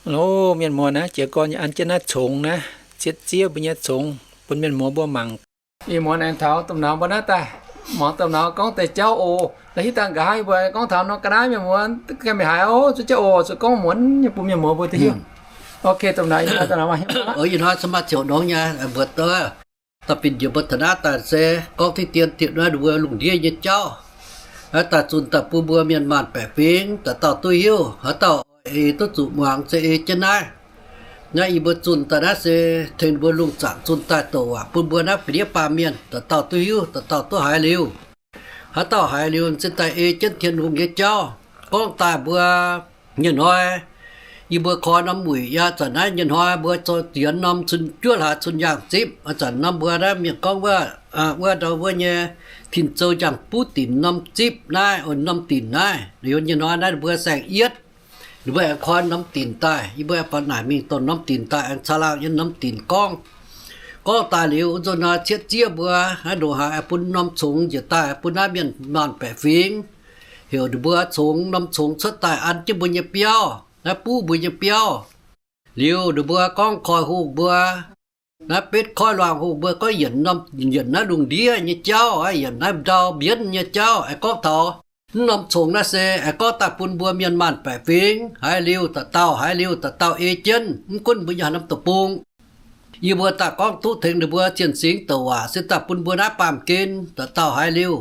Loh, mienh muoz naaiv jiez gorn nyei an jienv naaiv congx naaiv, cietv ziev mbuo nyei congx bun mienh muoz mbuo mangc. Ih muonz aengx taux domh nauz mbuo naaiv daaih, muangx domh nauz gorngv deix jauv oc. La'hitv dangh nqa'haav yie mbuo gorngv taux nor ga'naaiv mienh muoz, ganh mingh haiz oc, zuov jienv oc, zuqc gorngv muonz nyei bun mienh muoz mbuo deix hiuv. Ok, domh nauz, ih hnoi domh nauz maaih hiuv. Ih hnoi se maaih ziouc nongx nyei, mbuo dauh fin njiec mbuo taux naaiv daaih se gorngv diqv dien diqv naaiv mbuo lungh ndiev nyei jauv. Naaiv daaih zunh daaih bun mbuo mienh maanh baeqc fingx dauh dauh duqv hiuv, haaix dauh ei duqv zuqc muangx se ei jienv naaiv. Naaiv yie mbuo zunh daaih naaiv se tengx mbuo lungh zaangc zunh daaih douc waac bun mbuo naaiv ga'ndiev baamh mienh dauh dauh duqv hiuv, dauh dauh duqv haiz liuz. Haaix dauh haiz liuz se daaih ei jienv Tin-Hungh nyei jauv. Gorngv daaih mbuo nyei hnoi, yie mbuo koi norm wuic yaac zanc naaiv nyei hnoi mbuo zoux zienx norm cun juov hlaax cun yaangh zipv, zanc norm mbuo naaiv mienh gorngv wuov, wuov ndau wuov nyei Tin-Zou Njang Buv Dinc norm zipv naaiv, norm dinc naaiv. Liuz nyei hnoi naaiv mbuo saeng-yietv, ninh mbuo aengx koi norm dinc daaih. Yie mbuo aengx baac naaic mingh dongh norm dinc daaih aengx caa laangh yiem norm dinc gorngv. Gorngv daaih liuz, nzunc hnoi cietv ziev mbuo naaiv ndongc haaix aengx bun norm congx njiec daaih bun naaiv mienh maanh baeqc fingx, heuc ninh mbuo congx, norm congx cuotv daaih an jienv mbuo nyei biauv, naaiv buv mbuo nyei biauv. Liuz ninh mbuo gorngv koiv-hungh mbuo, naaiv betv koiv luangh hungh mbuo gorngv yienc norm, yienc naaiv lungh ndiev nyei jauv, yienc naaiv ndau mbienv nyei jauv. Aengx gorngv taux mv norm congx naaiv se aengx gorngv daaih bun mbuo mienh maanh baeqc fingx haiz liuz dauh dauh, haiz liuz dauh dauh ei jienv. Mv gunv mbuo nyei haaix norm deic-bung, yie mbuo daaih gorngv duqv tengx ninh mbuo cien-singx douc waac se daaih bun mbuo naaiv baamh gen dauh dauh haiz liuz,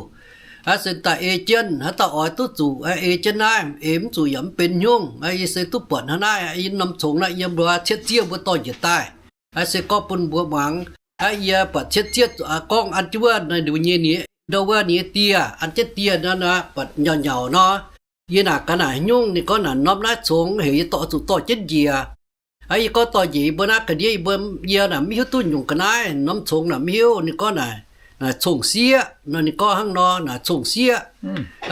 aa, se daaih ei jienv. Haaix dauh oix duqv zuqc ei jienv naaiv, ei mv zuqc yaac mv benx nyungc. Yie se duqv buatc hnangv naaiv, yie norm congx naaiv yiem mbuo cietv ziev mbuo dorh njiec daaih. Aa, se gorngv bun mbuo muangx. Aa, yie buatc cietv ziev gorngv an jienv wuov ninh nyei nie, ndau wuov ninh nyei dieh, an jienv dieh nor, buatc nyauc nyauc nor. Yie naaic gaax naaic nyungc, ninh gorngv naaic norm naaiv congx heuc yie dorh zuqc dorh jienv njiec. Aa, yie gorngv dorh njiec yie mbuo naaiv ga'ndiev, yie mbuo, yie naaic mv hiuv duqv nyungc ga'naaiv norm congx naaic, mv hiuv. Ninh gorngv naaic, naaic cong-sieqv nor, ninh gorngv hnangv nor, naaic cong-sieqv.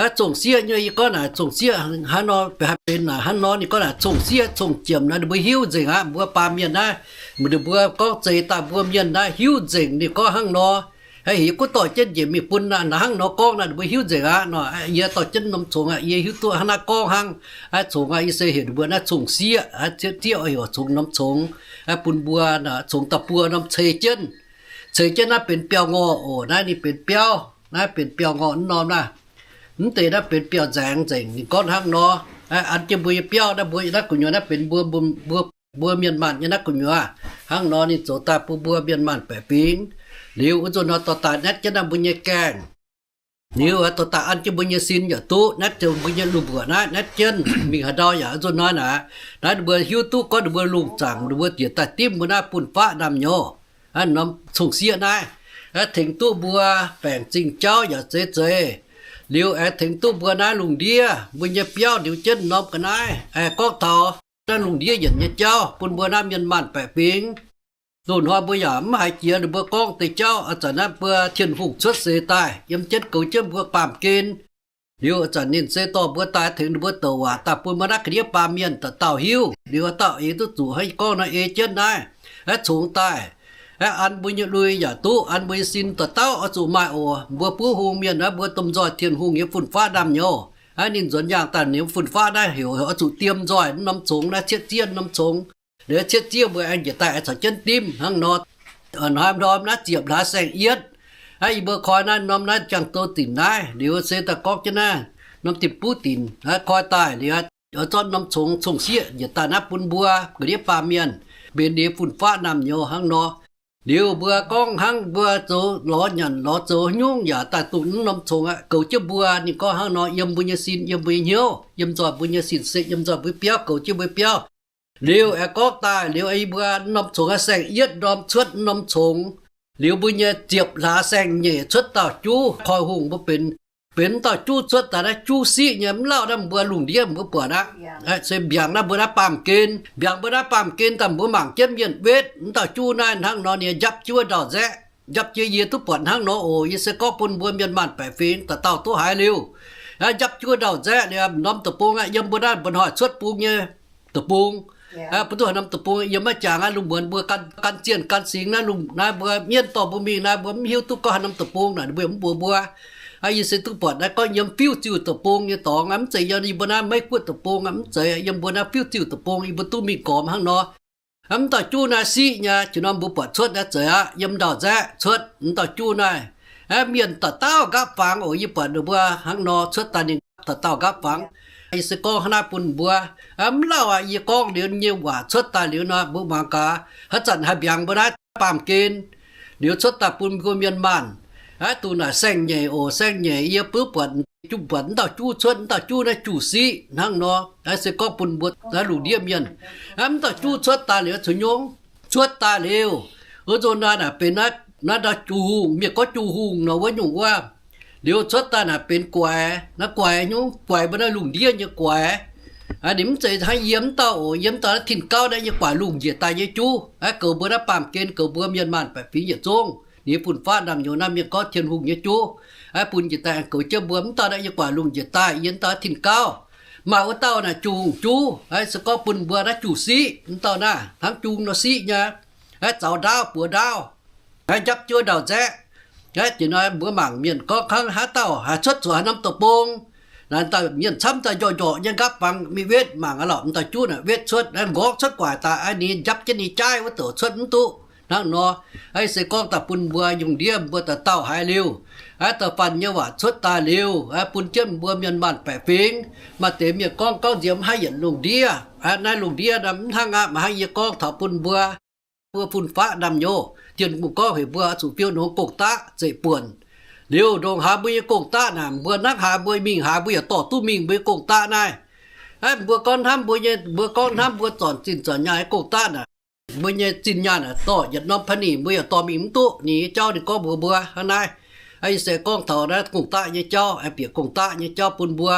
Aa, cong-sieqv nyei, yie gorngv naaic cong-sieqv hnangv nor, haih benx naaic hnangv nor. Ninh gorngv naaic cong-sieqv cong-jiemc naaic, ninh mbuo hiuv nzengc aqv. Mbuo baamh mienh naaiv, ninh mbuo gorngv zeix daaih mbuo mienh naaiv hiuv nzengc. Ninh gorngv hnangv nor, heuc yie gunv dorh jienv njiec mingh bun naaic hnangv nor gorngv naaic, ninh mbuo hiuv nzengc aqv nor. Yie dorh jienv norm congx aqv, yie hiuv duqv hnangv naaiv gorngv hnangv. Aa, congx aqv, yie se heuc ninh mbuo naaiv cong-sieqv, aa, cietv zieqv oix heuc congx norm congx, aa, bun mbuo congx daaih buo norm ceix jienv. Ceix jienv naaiv benx biauv-ngorh oc. Naaiv ninh benx biauv, naaiv benx biauv-ngorh mv norm naaiv. Mv deix naaiv benx biauv-nzaengx nzengc. Ninh gorngv hnangv nor, an jienv mbuo nyei biauv naaiv, mbuo naaiv gu'nyuoz naaiv benx mbuo, mbuo, mbuo mienh maanh nyei naaiv gu'nyuoz. Hnangv nor ninh zoux daaih bun mbuo mienh maanh baeqc fingx. Liuz wuov nzunc hnoi dorh daaih naetv jienv naaiv mbuo nyei gaengh. Liuz dorh daaih an jienv mbuo nyei sin yaac duqv naetv jienv mbuo nyei lungh mbuoqc naaiv, naetv jienv mingh haaix ndau yaac wuov nzunc hnoi naaic, naaiv mbuo hiuv duqv gorngv ninh mbuo lungh zaangc ninh mbuo njiec daaih dimv mbuo naaiv fun-faqv naamh nyouz. Norm cong-sieqv naaiv, tengx duqv mbuo baengc zingh jauv yaac zeiz zeiz. Liuz aengx tengx duqv mbuo naaiv lungh ndiev mbuo nyei biauv liuz jienv norm ga'naaiv, aengx gorngv taux naaiv lungh ndiev yienc nyei jauv bun mbuo naaiv mienh maanh baeqc fingx. Loz-hnoi mbuo yaac mv haiz jiex ninh mbuo gorngv deix jauv. Aa, zanc naaiv mbuo Tin-Hungh cuotv seix daaih yiem jienv goux jienv mbuo baamh gen. Liuz aa, zanc ninh se dorh mbuo daaih tengx ninh mbuo douc waac daaih bun mbuo naaiv ga'ndiev baamh mienh dauh dauh hiuv. Liuz dauh dauh ei duqv zuqc hnangv yie gorngv nor ei jienv naaiv, aeqv, congx daaih, aeqv, an mbuo nyei lui yaac duqv, an mbuo nyei sin dauh dauh oix zuqc maaih oc. Mbuo buov hung mienh naaiv mbuo domh nzoih Tin-Hungh nyei fun-faqv naamh nyouz. Aeqv, ninh nzuonx yaangh daaih ninh fun-faqv naaiv heuc oix zuqc diem nzoih mv norm congx naaiv, cietv ziev norm congx. Liuz cietv ziev mbuo aengx njiec daaih aengx caux jienv dimv hnangv nor. Hnoi-hnoi naaiv ziepc hlaax saeng-yietv, aeqv, yie mbuo koi naaiv norm naaiv Jangx-Dou Dinc naaiv. Liuz se daaih gorngv jienv naaiv norm Tin-Buv Dinc, aeqv, koi daaih liuz oix zorqv norm congx cong-sieqv njiec daaih naaiv bun mbuo ga'ndiev baamh mienh mbenc ninh fun-faqv naamh nyouz hnangv nor. Liuz mbuo gorngv hnangv mbuo zoux lorz nyanc lorz zoux nyungc yaac daaih duqv mv norm congx aqv, goux jienv mbuo. Ninh gorngv hnangv nor, yiem mbuo nyei sin, yiem mbuo nyei hnyouv, yiem nzoih mbuo nyei sin-sekv, yiem nzoih mbuo biauv, goux jienv mbuo biauv. Liuz aengx gorngv daaih liuz mbuo norm congx aqv, saeng-yietv ndorm cuotv norm congx. Liuz mbuo nyei ziepc hlaax saeng-nyeic cuotv dauh juv, koi hungh mbuo benx, benx dauh juv cuotv daaih naaiv juv siqv nyei mv lauh naaiv mbuo lungh ndiev mbuo buatc aqv. Se mbiaangc naaiv mbuo naaiv baamh gen, mbiaangc mbuo naaiv baamh gen daaih mbuo mangc jienv mienh wetv mv dauh juv naaiv hnangv nor ninh njapv jienv wuov ndau-nzaeqv. Njapv jienv yie duqv buatc hnangv nor oc. Yie se gorngv bun mbuo mienh maanh baeqc fingx dauh dauh duqv haiz liuz, njapv jienv wuov ndau-nzaeqv liuz norm deic-bung aqv, yiem mbuo naaiv mba'hnoi cuotv bung nyei deic-bung. Mbuo duqv haaix norm deic-bung yiem maiv jangx aqv, lungh muonz mbuo gan zienh gan singx naaiv, naaiv mbuo mienh dorh mbuo mingh naaiv, mbuo mv hiuv duqv gorngv haaix norm deic-bung naaic, ninh mbuo yaac mv mbuox mbuo. Yie se duqv buatc naaiv gorngv yiem fiuv ziuh deic-bung nyei dorngx, mv zeiz yiem yie mbuo naaiv Meiv Guoqv deic-bung, mv zeiz, yiem mbuo naaiv fiuv ziuh deic-bung yie mbuo duqv mingh gormx hnangv nor. Mv dauh juv naaiv siqv nyei, jiex norm mbuo buatc cuotv naaiv zeiz aqv, yiem ndau-nzaeqv cuotv mv dauh juv naaiv. Aeqv, mienh dauh dauh nqaapv fangx oc. Yie buatc ninh mbuo hnangv nor cuotv daaih ninh dauh dauh nqaapv fangx. Yie se gorngv hnangv naaiv bun mbuo, mv lauh aqv. Yie gorngv liuz nyei waac cuotv daaih liuz nor, mbuo muangx gaax. Haaix zanc haih mbiaangx mbuo naaiv baamh gen, liuz cuotv daaih bun mbuo mienh maanh. Aeqv, dongh naaic saeng-nyeic oc, saeng-nyeic yie buov buatc, juqv buatc mv dauh juv cuotv, mv dauh juv naaiv juv siqv hnangv nor. Aeqv, se gorngv bun mbuo naaiv lungh ndiev mienh, aeqv, mv dauh juv cuotv daaih liuz zuqc nyungc, cuotv daaih liuz, wuov nzunc naaiv naaic benx naaiv, naaiv ndau juv hungh, mienh gorngv juv hungh nor wuov nyungc wuov. Liuz cuotv daaih naaic benx guaix, naaiv guaix nyungc, guaix mbuo naaiv lungh ndiev nyei guaix. Ninh mv zeiz hnangv yie mv dauh oc. Yie mv dauh naaiv tin gauv naaiv yie guaax lungh njiec daaih nyei juv. Aeqv, goux mbuo naaiv baamh gen, goux mbuo mienh maanh baeqc fingx yietc zungv. Ninh nyei fun-faqv ndaamv-nyouz naaiv mienh gorngv Tin-Hungh nyei juv. Aeqv, bun njiec daaih aengx goux jienv mbuo mv dauh naaiv yie guaax lungh njiec daaih, yie mv dauh naaiv tin gauv. Maaih wuov dauh naaic juv hungh juv, aeqv, se gorngv bun mbuo naaiv juv siqv, mv dauh naaiv hnangv jung nor siqv nyei. Aeqv, zaux ndaauv buoz ndaauv, aeqv, njapv jiouv ndau-nzaeqv. Aeqv, jiex nor mbuo mangc mienh gorngv kangv haaix dauh haih cuotv zuqc haaix norm deic-bung. Naaic dauh mienh camv daaih njorqc njorqc nyei nqaapv fangx mingh wetv mangc aqv lorqc. Mv dauh juv naaic wetv cuotv, aeqv, nqorngv cuotv guaax daaih, aeqv, ninh njapv jienv ninh jaaiv wuov douc cuotv mv duqv hnangv nor. Aeqv, se gorngv daaih bun mbuo lungh ndiev mbuo dauh dauh haiz liuz, aeqv, da'faanh nyei waac cuotv daaih liuz, aeqv, bun jienv mbuo mienh maanh baeqc fingx. Maaih deix mienh gorngv, gorngv nziex mv haih yietc lungh ndiev. Aeqv, naaiv lungh ndiev naaiv mv hnangv aqv. Mv hnangv yie gorngv taux bun mbuo, mbuo fun-faqv ndaamv-nyouz, Tin-Hungh gorngv heuc mbuo oix zuqc fiou nongx gong-daqv zeiv-buonc. Liuz ndongc haaix mbuo nyei gong-daqv naaic, mbuo hnangv haaix mbuo mingh haaix, mbuo yaac dorh duqv mingh mbuo nyei gong-daqv naaiv. Aeqv, mbuo gorngv hnamv mbuo nyei, mbuo gorngv hnamv mbuo zornc zinh zornc nyaanh nyei gong-daqv naaic, mbuo nyei zinh nyaanh naaic dorh yietc norm pa'ningc mbuo yaac dorh mingh mv duqv. Ninh nyei jauv ninh gorngv mbuox mbuo hnangv naaiv. Aeqv, yie se gorngv taux naaiv gong-daqv nyei jauv, aeqv, bieqc gong-daqv nyei jauv bun mbuo.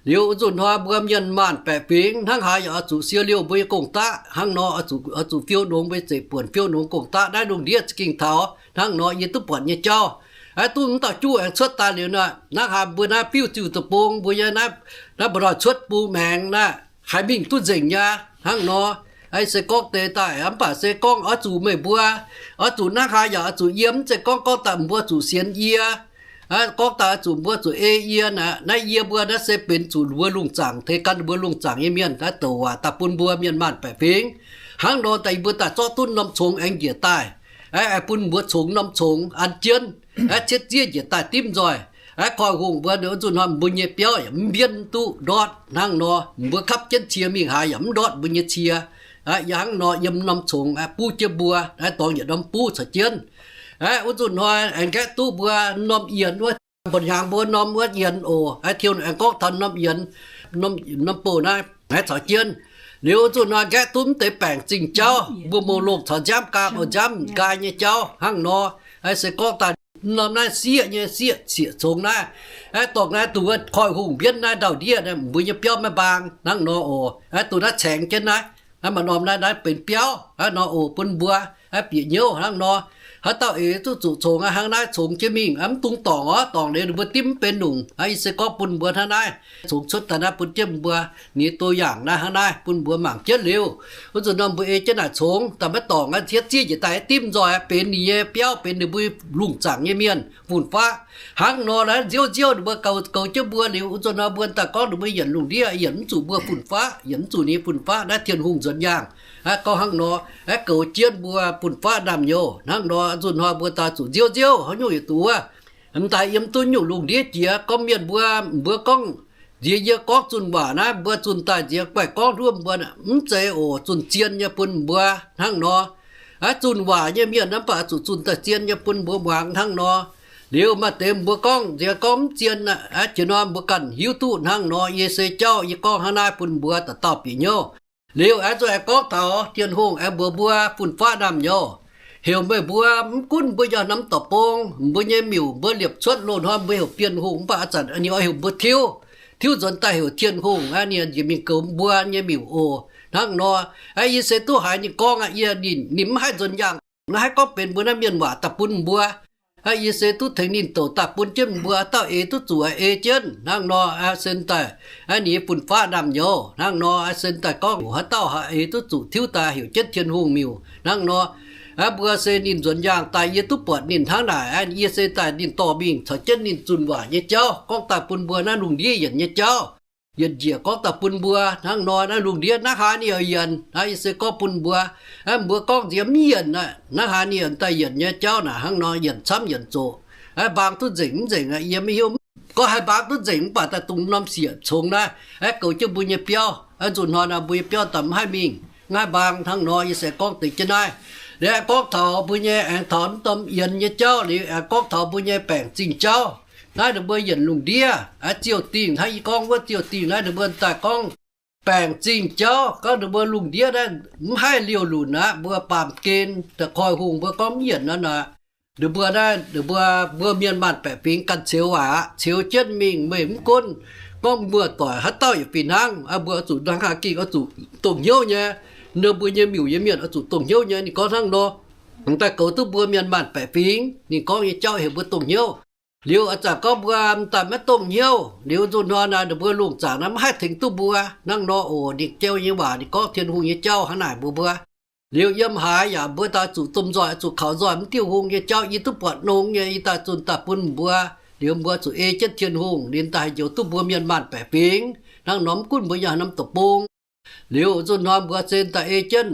Liuz wuov nzunc hnoi mbuo mienh maanh baeqc fingx hnangv haaix yaac oix zuqc siou liouh mbuo nyei gong-daqv hnangv nor, oix zuqc, oix zuqc fiou nongx mbuo nyei zeiv-buonc, fiou nongx gong-daqv. Naaiv lungh ndiev za'gengh taux hnangv nor yie duqv buatc nyei jauv. Aeqv, duqv mv dauh juv aengx cuotv daaih liuz naaic, hnangv haaix mbuo naaiv fiuv ziuh deic-bung, mbuo nyei naaiv, naaiv mba'hnoi cuotv bung maengx naaiv, haiz mingh duqv nzengc nyei aqv hnangv nor. Aeqv, se gorngv deix daaih mv baac se gorngv oix zuqc meih mbuo, oix zuqc hnangv haaix yaac oix zuqc yiem, mv zeiz gorngv, gorngv daaih mbuo zuqc sienx yie. Aeqv, gorngv daaih zuqc mbuo zuqc ei yie naaic, naaiv yie mbuo naaiv se benx zuqc mbuo lungh zaangc, tengx gan mbuo longc zaangc nyei mienh daaih douc waac daaih bun mbuo mienh maanh baeqc fingx. Hnangv nor daaih yie mbuo daaih zorqv duqv norm congx aengx njiec daaih. Aeqv, aengx bun mbuo congx norm congx an jienv. Aeqv, cietv zieqv njiec daaih dimv nzoih. Aeqv, koiv-hungh mbuo wuov nzunc hnoi mbuo nyei biauv yaac mv mbienv duqv ndortv hnangv nor. Mbuo kapv jienv cie mingh haaix yaac mv ndortv mbuo nyei cie. Aeqv, yie hnangv nor yiem norm congx aeqv, buv jienv mbuo, aeqv, dorngx yietc norm buv caux jienv. Aeqv, wuov nzunc hnoi aengx nqaeqv duqv mbuo norm yienx wuov, mba'hnoi mbuo norm wuov yienx oc. Aeqv, Tin-Hungh aengx gorngv taux norm yienx, norm, norm bouh naaiv aeqv, caux jienv. Liuz wuov nzunc hnoi nqaeqv duqv mv deix baengc zingh jauv, mbuo mouc longh caux nziaamv gaam oc, nziaamv nqaai nyei jauv hnangv nor. Aeqv, se gorngv daaih norm naaiv sieqv nyei sieqv sieqv congx naaiv, aeqv, dorngx naaiv duqv wuov koiv-hungh mbienv naaiv ndau-ndiev naaiv, mbuo nyei biauv maiv mbaang hnangv nor oc. Aeqv, duqv naaiv caengx jienv naaiv, naaiv maaih norm naaiv, naaiv benx biauv hnangv nor oc, bun mbuo aeqv, bieqc hnyouv hnangv nor. Haaix dauh eix duqv zuqc congx aeqv, hnangv naaiv congx jienv mingh, mv dungx dorngc orv, dorngc liuz ninh mbuo dimv mv benx nungc. Aeqv, yie se gorngv bun mbuo hnangv naaiv, congx cuotv daaih naaiv bun jienv mbuo nyei ตัวอย่าง naaiv hnangv naaiv bun mbuo mangc jienv liuz, wuov nzunc nor mbuo ei jienv naaic congx daaih maiv dorngc aeqv, cietv zieqv njiec daaih aeqv, dimv nzoih aeqv, benx ninh nyei biauv, benx ninh mbuo lungh zaangc nyei mienh fun-faqv. Hnangv nor naaiv nziouv nziouv ninh mbuo goux, goux jienv mbuo liuz, wuov nzunc nor mbuo daaih gorngv ninh mbuo yienc lungh ndiev yienc mv zuqc mbuo fun-faqv, yienc mv zuqc ninh fun-faqv. Naaiv Tin-Hungh nzuonx yaangh aeqv, gorngv hnangv nor aeqv, goux jienv mbuo fun-faqv ndaamv-nyouz. Hnangv nor wuov nzunc hnoi mbuo daaih zuqc nziouv nziouv haaix nyungc yietc duqv wuov, m'daaih yiem duqv nyungc lungh ndiev jiex gorngv mienh mbuo, mbuo gorngv nziex yie gorngv zunh waac naaiv, mbuo zunh daaih nziex guaih gorngv nduov mbuo, mv zeiz oc. Zunh zien nyei bun mbuo hnangv nor. Aeqv, zunh waac nyei mienh mv baac zuqc zunh daaih zien nyei bun mbuo muangx hnangv nor. Liuz maaih deix mbuo gorngv nziex gorngv mv zien, aeqv, jiex nor mbuo ganh hiuv duqv hnangv nor. Yie se jauv yie gorngv hnangv naaiv bun mbuo dauh dauh bieqc hnyouv. Liuz aengx zuqc aengx gorngv taux Tin-Hungh aengx mbuox mbuo fun-faqv ndaamv-nyouz, heuc meih mbuo mv gunv mbuo yiem norm dorngx bung, mbuo nyei miuc mbuo liepc cuotv loz-hnoi mbuo heuc Bienh Hungh, mv baac a'zanc ninh oix heuc mbuo tiuv, tiuv nzuonx daaih heuc Tin-Hungh. Aeqv, ninh njiec mingh goux mbuo nyei miuc oc. Hnangv nor, aeqv, yie se duqv haiz ninh gorngv aqv, yie, ninh, ninh mv haih nzuonx yaangh, mv haih gorngv benx mbuo naaiv mienh waac daaih bun mbuo. Aeqv, yie se duqv tengx ninh douc daaih bun jienv mbuo dauh eix duqv zuqc ei jienv hnangv nor. Aeqv, se daaih, aeqv, ninh nyei fun-faqv ndaamv-nyouz hnangv nor. Aeqv, se daaih gorngv haaix dauh haih eix duqv zuqc tiuv daaih heuc jienv Tin-Hungh miuc hnangv nor. Aav, mbuo se ninh nzuonx yaangh daaih yie duqv buatc ninh hnangv naaic. Yie se daaih ninh dorh mingh caux jienv ninh zunh waac nyei jauv gorngv daaih bun mbuo naaiv lungh ndiev yienc nyei jauv. Yienc njiec gorngv daaih bun mbuo hnangv nor, naaiv lungh ndiev naaiv haaix ninh yienc, naaiv yie se gorngv bun mbuo, mbuo gorngv nziex mv yienc, naaiv haaix ninh daaih yienc nyei jauv naaic hnangv nor, yienc camv yienc zoqc. Mbaang duqv nzengc mv nzengc yie maiv hiuv. Gorngv haih mbaang duqv nzengc mv baac daaih dongh norm siec congx naaiv, goux jienv mbuo nyei biauv, nzunc hnoi naaiv mbuo nyei biauv daaih mv haih mingh, mv haih mbaang hnangv nor, yie se gorngv deix jienv naaiv. Liuz aengx gorngv taux mbuo nyei, aengx taux mv dom yienx nyei jauv, liuz aengx gorngv taux mbuo nyei baengc zingh jauv. Naaiv ninh mbuo yienc lungh ndiev, ziouh dingh hnangv yie gorngv wuov ziouh dingh naaiv ninh mbuo daaih gorngv baengc zingh jauv, gorngv ninh mbuo lungh ndiev naaiv mv haih liouh lunc aqv, mbuo baamh gen da'koiv hungh mbuo gorngv mv yienc nor naaic, ninh mbuo naaiv, ninh mbuo, mbuo mienh maanh baeqc fingx ganh ceux waac aqv, ceux jienv mingh meih mv gunv gorngv muoz-doic haaix dauh yietc fih hnangv, mbuo oix zuqc hnangv haaix gengh oix zuqc dongh hnyouv nyei. Ninh mbuo nyei miuc nyei mienh oix zuqc dongh hnyouv nyei. Ninh gorngv hnangv nor, daaih goux duqv mbuo mienh maanh baeqc fingx. Ninh gorngv nyei jauv heuc mbuo dongh hnyouv. Liuz a'zanc gorngv mbuo m'daaih maiv dongh hnyouv, liuz nzunc hnoi naaic ninh mbuo lungh zaangc naaiv maiv haih tengx duqv mbuo. Hnangv nor oc, ninh jauv nyei waac ninh gorngv Tin-Hungh nyei jauv hnangv naaic mbuox mbuo. Liuz yiem haaix yaac mbuo daaih zuqc domh nzoih, zuqc kaux nzoih mv diuh hungh nyei jauv, yie duqv buatc nongx nyei, yie daaih zunh daaih bun mbuo. Liuz mbuo zuqc ei jienv Tin-Hungh, ninh daaih haih njoux duqv mbuo mienh maanh baeqc fingx. Hnangv nor mv gunv mbuo yiem haaix norm deic-bung, liuz nzunc hnoi mbuo se daaih ei jienv,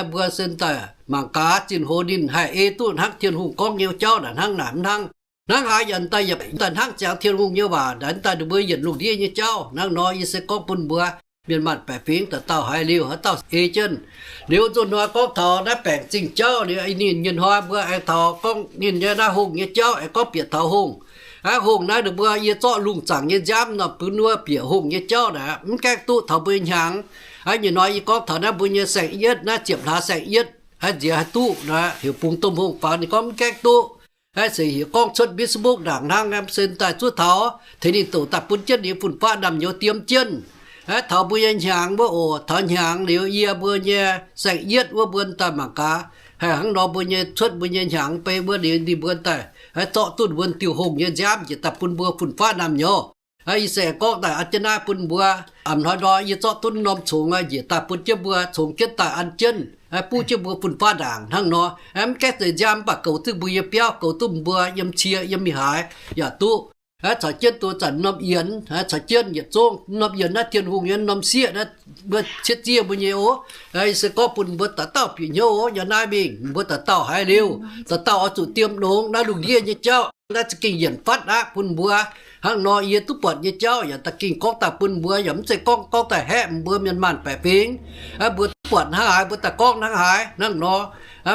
mbuo se daaih mangc gaax zinh hoc ninh haih ei duqv hnangv Tin-Hungh gorngv nyei jauv naaic hnangv naaic mv hnangv. Hnangv haaix yaac daaih yietc daaih hnangv ziangx Tin-Hungh nyei waac, daaih daaih ninh mbuo yienc lungh ndiev nyei jauv. Hnangv nor yie se gorngv bun mbuo mienh maanh baeqc fingx dauh dauh haiz liuz haaix dauh ei jienv. Liuz nzunc hnoi gorngv taux naaiv baengc zingh jauv liuz, ninh nyei hnoi mbuo aengx taux gorngv ninh nyei naaiv hungh nyei jauv, aengx gorngv bieqc taux hungh. Aav, hungh naaiv ninh mbuo yie zorqv lungh zaangc nyei nziaamv nor bun wuov bieqc hungh nyei jauv naaic mv gaengh duqv taux mbuo nyei hnyangx. Aav, nyei hnoi yie gorngv taux naaiv mbuo nyei saeng-yietv naaiv ziepc hlaax saeng-yietv, haaix nziex haih duqv naaic, heuc bungx domh hungh faaux ninh gorngv mv gaengh duqv. Aav, se heuc gorngv cuotv Facebook ndaangc hnangv, se daaih zuov taux tengx ninh douc daaih bun jienv ninh fun-faqv naamh nyouz diem jienv. Aav, taux mbuo nyei hnyangx wuov oc, taux hnyangx liuz yie mbuo nyei saeng-yietv wuov mbuo daaih mangc gaax, haih hnangv nor mbuo nyei cuotv mbuo nyei hnyangx bei wuov liuz ninh mbuo daaih haih zorqv duqv mbuo diuh hungh nyei nziaamv njiec daaih bun mbuo fun-faqv naamh nyouz. Aav, yie se gorngv daaih an jienv naaiv bun mbuo. A'hnoi nor yie zorqv duqv norm congx njiec daaih bun jienv mbuo, congx jienv daaih an jienv, buv jienv mbuo fun-faqv ndaangc hnangv nor. Mv gaengh zeiz nziaamv mv baac goux duqv mbuo nyei biauv, goux duqv mbuo yiem cie yiem mingh haaix yaac duqv. Caux jienv duqv zanc norm yienx, caux jienv yietc zungv norm yienx naaiv Tin-Hungh nyei norm sieqv naaiv, mbuo cietv zieqv mbuo nyei oc. Yie se gorngv bun mbuo dauh dauh bieqc hnyouv oc. Yiem naaiv mingh mbuo dauh dauh haiz liuz, dauh dauh oix zuqc diem longx naaiv lungh ndiev nyei jauv. Naaiv za'gengh yienc fatv aqv bun mbuo. Hnangv nor yie duqv buatc nyei jauv yaac da'gengh gorngv daaih bun mbuo, yaac mv zeiz gorngv gorngv daaih haeqv mbuo mienh maanh baeqc fingx. Mbuo duqv buatc hnangv haaix mbuo daaih gorngv hnangv haaix hnangv nor.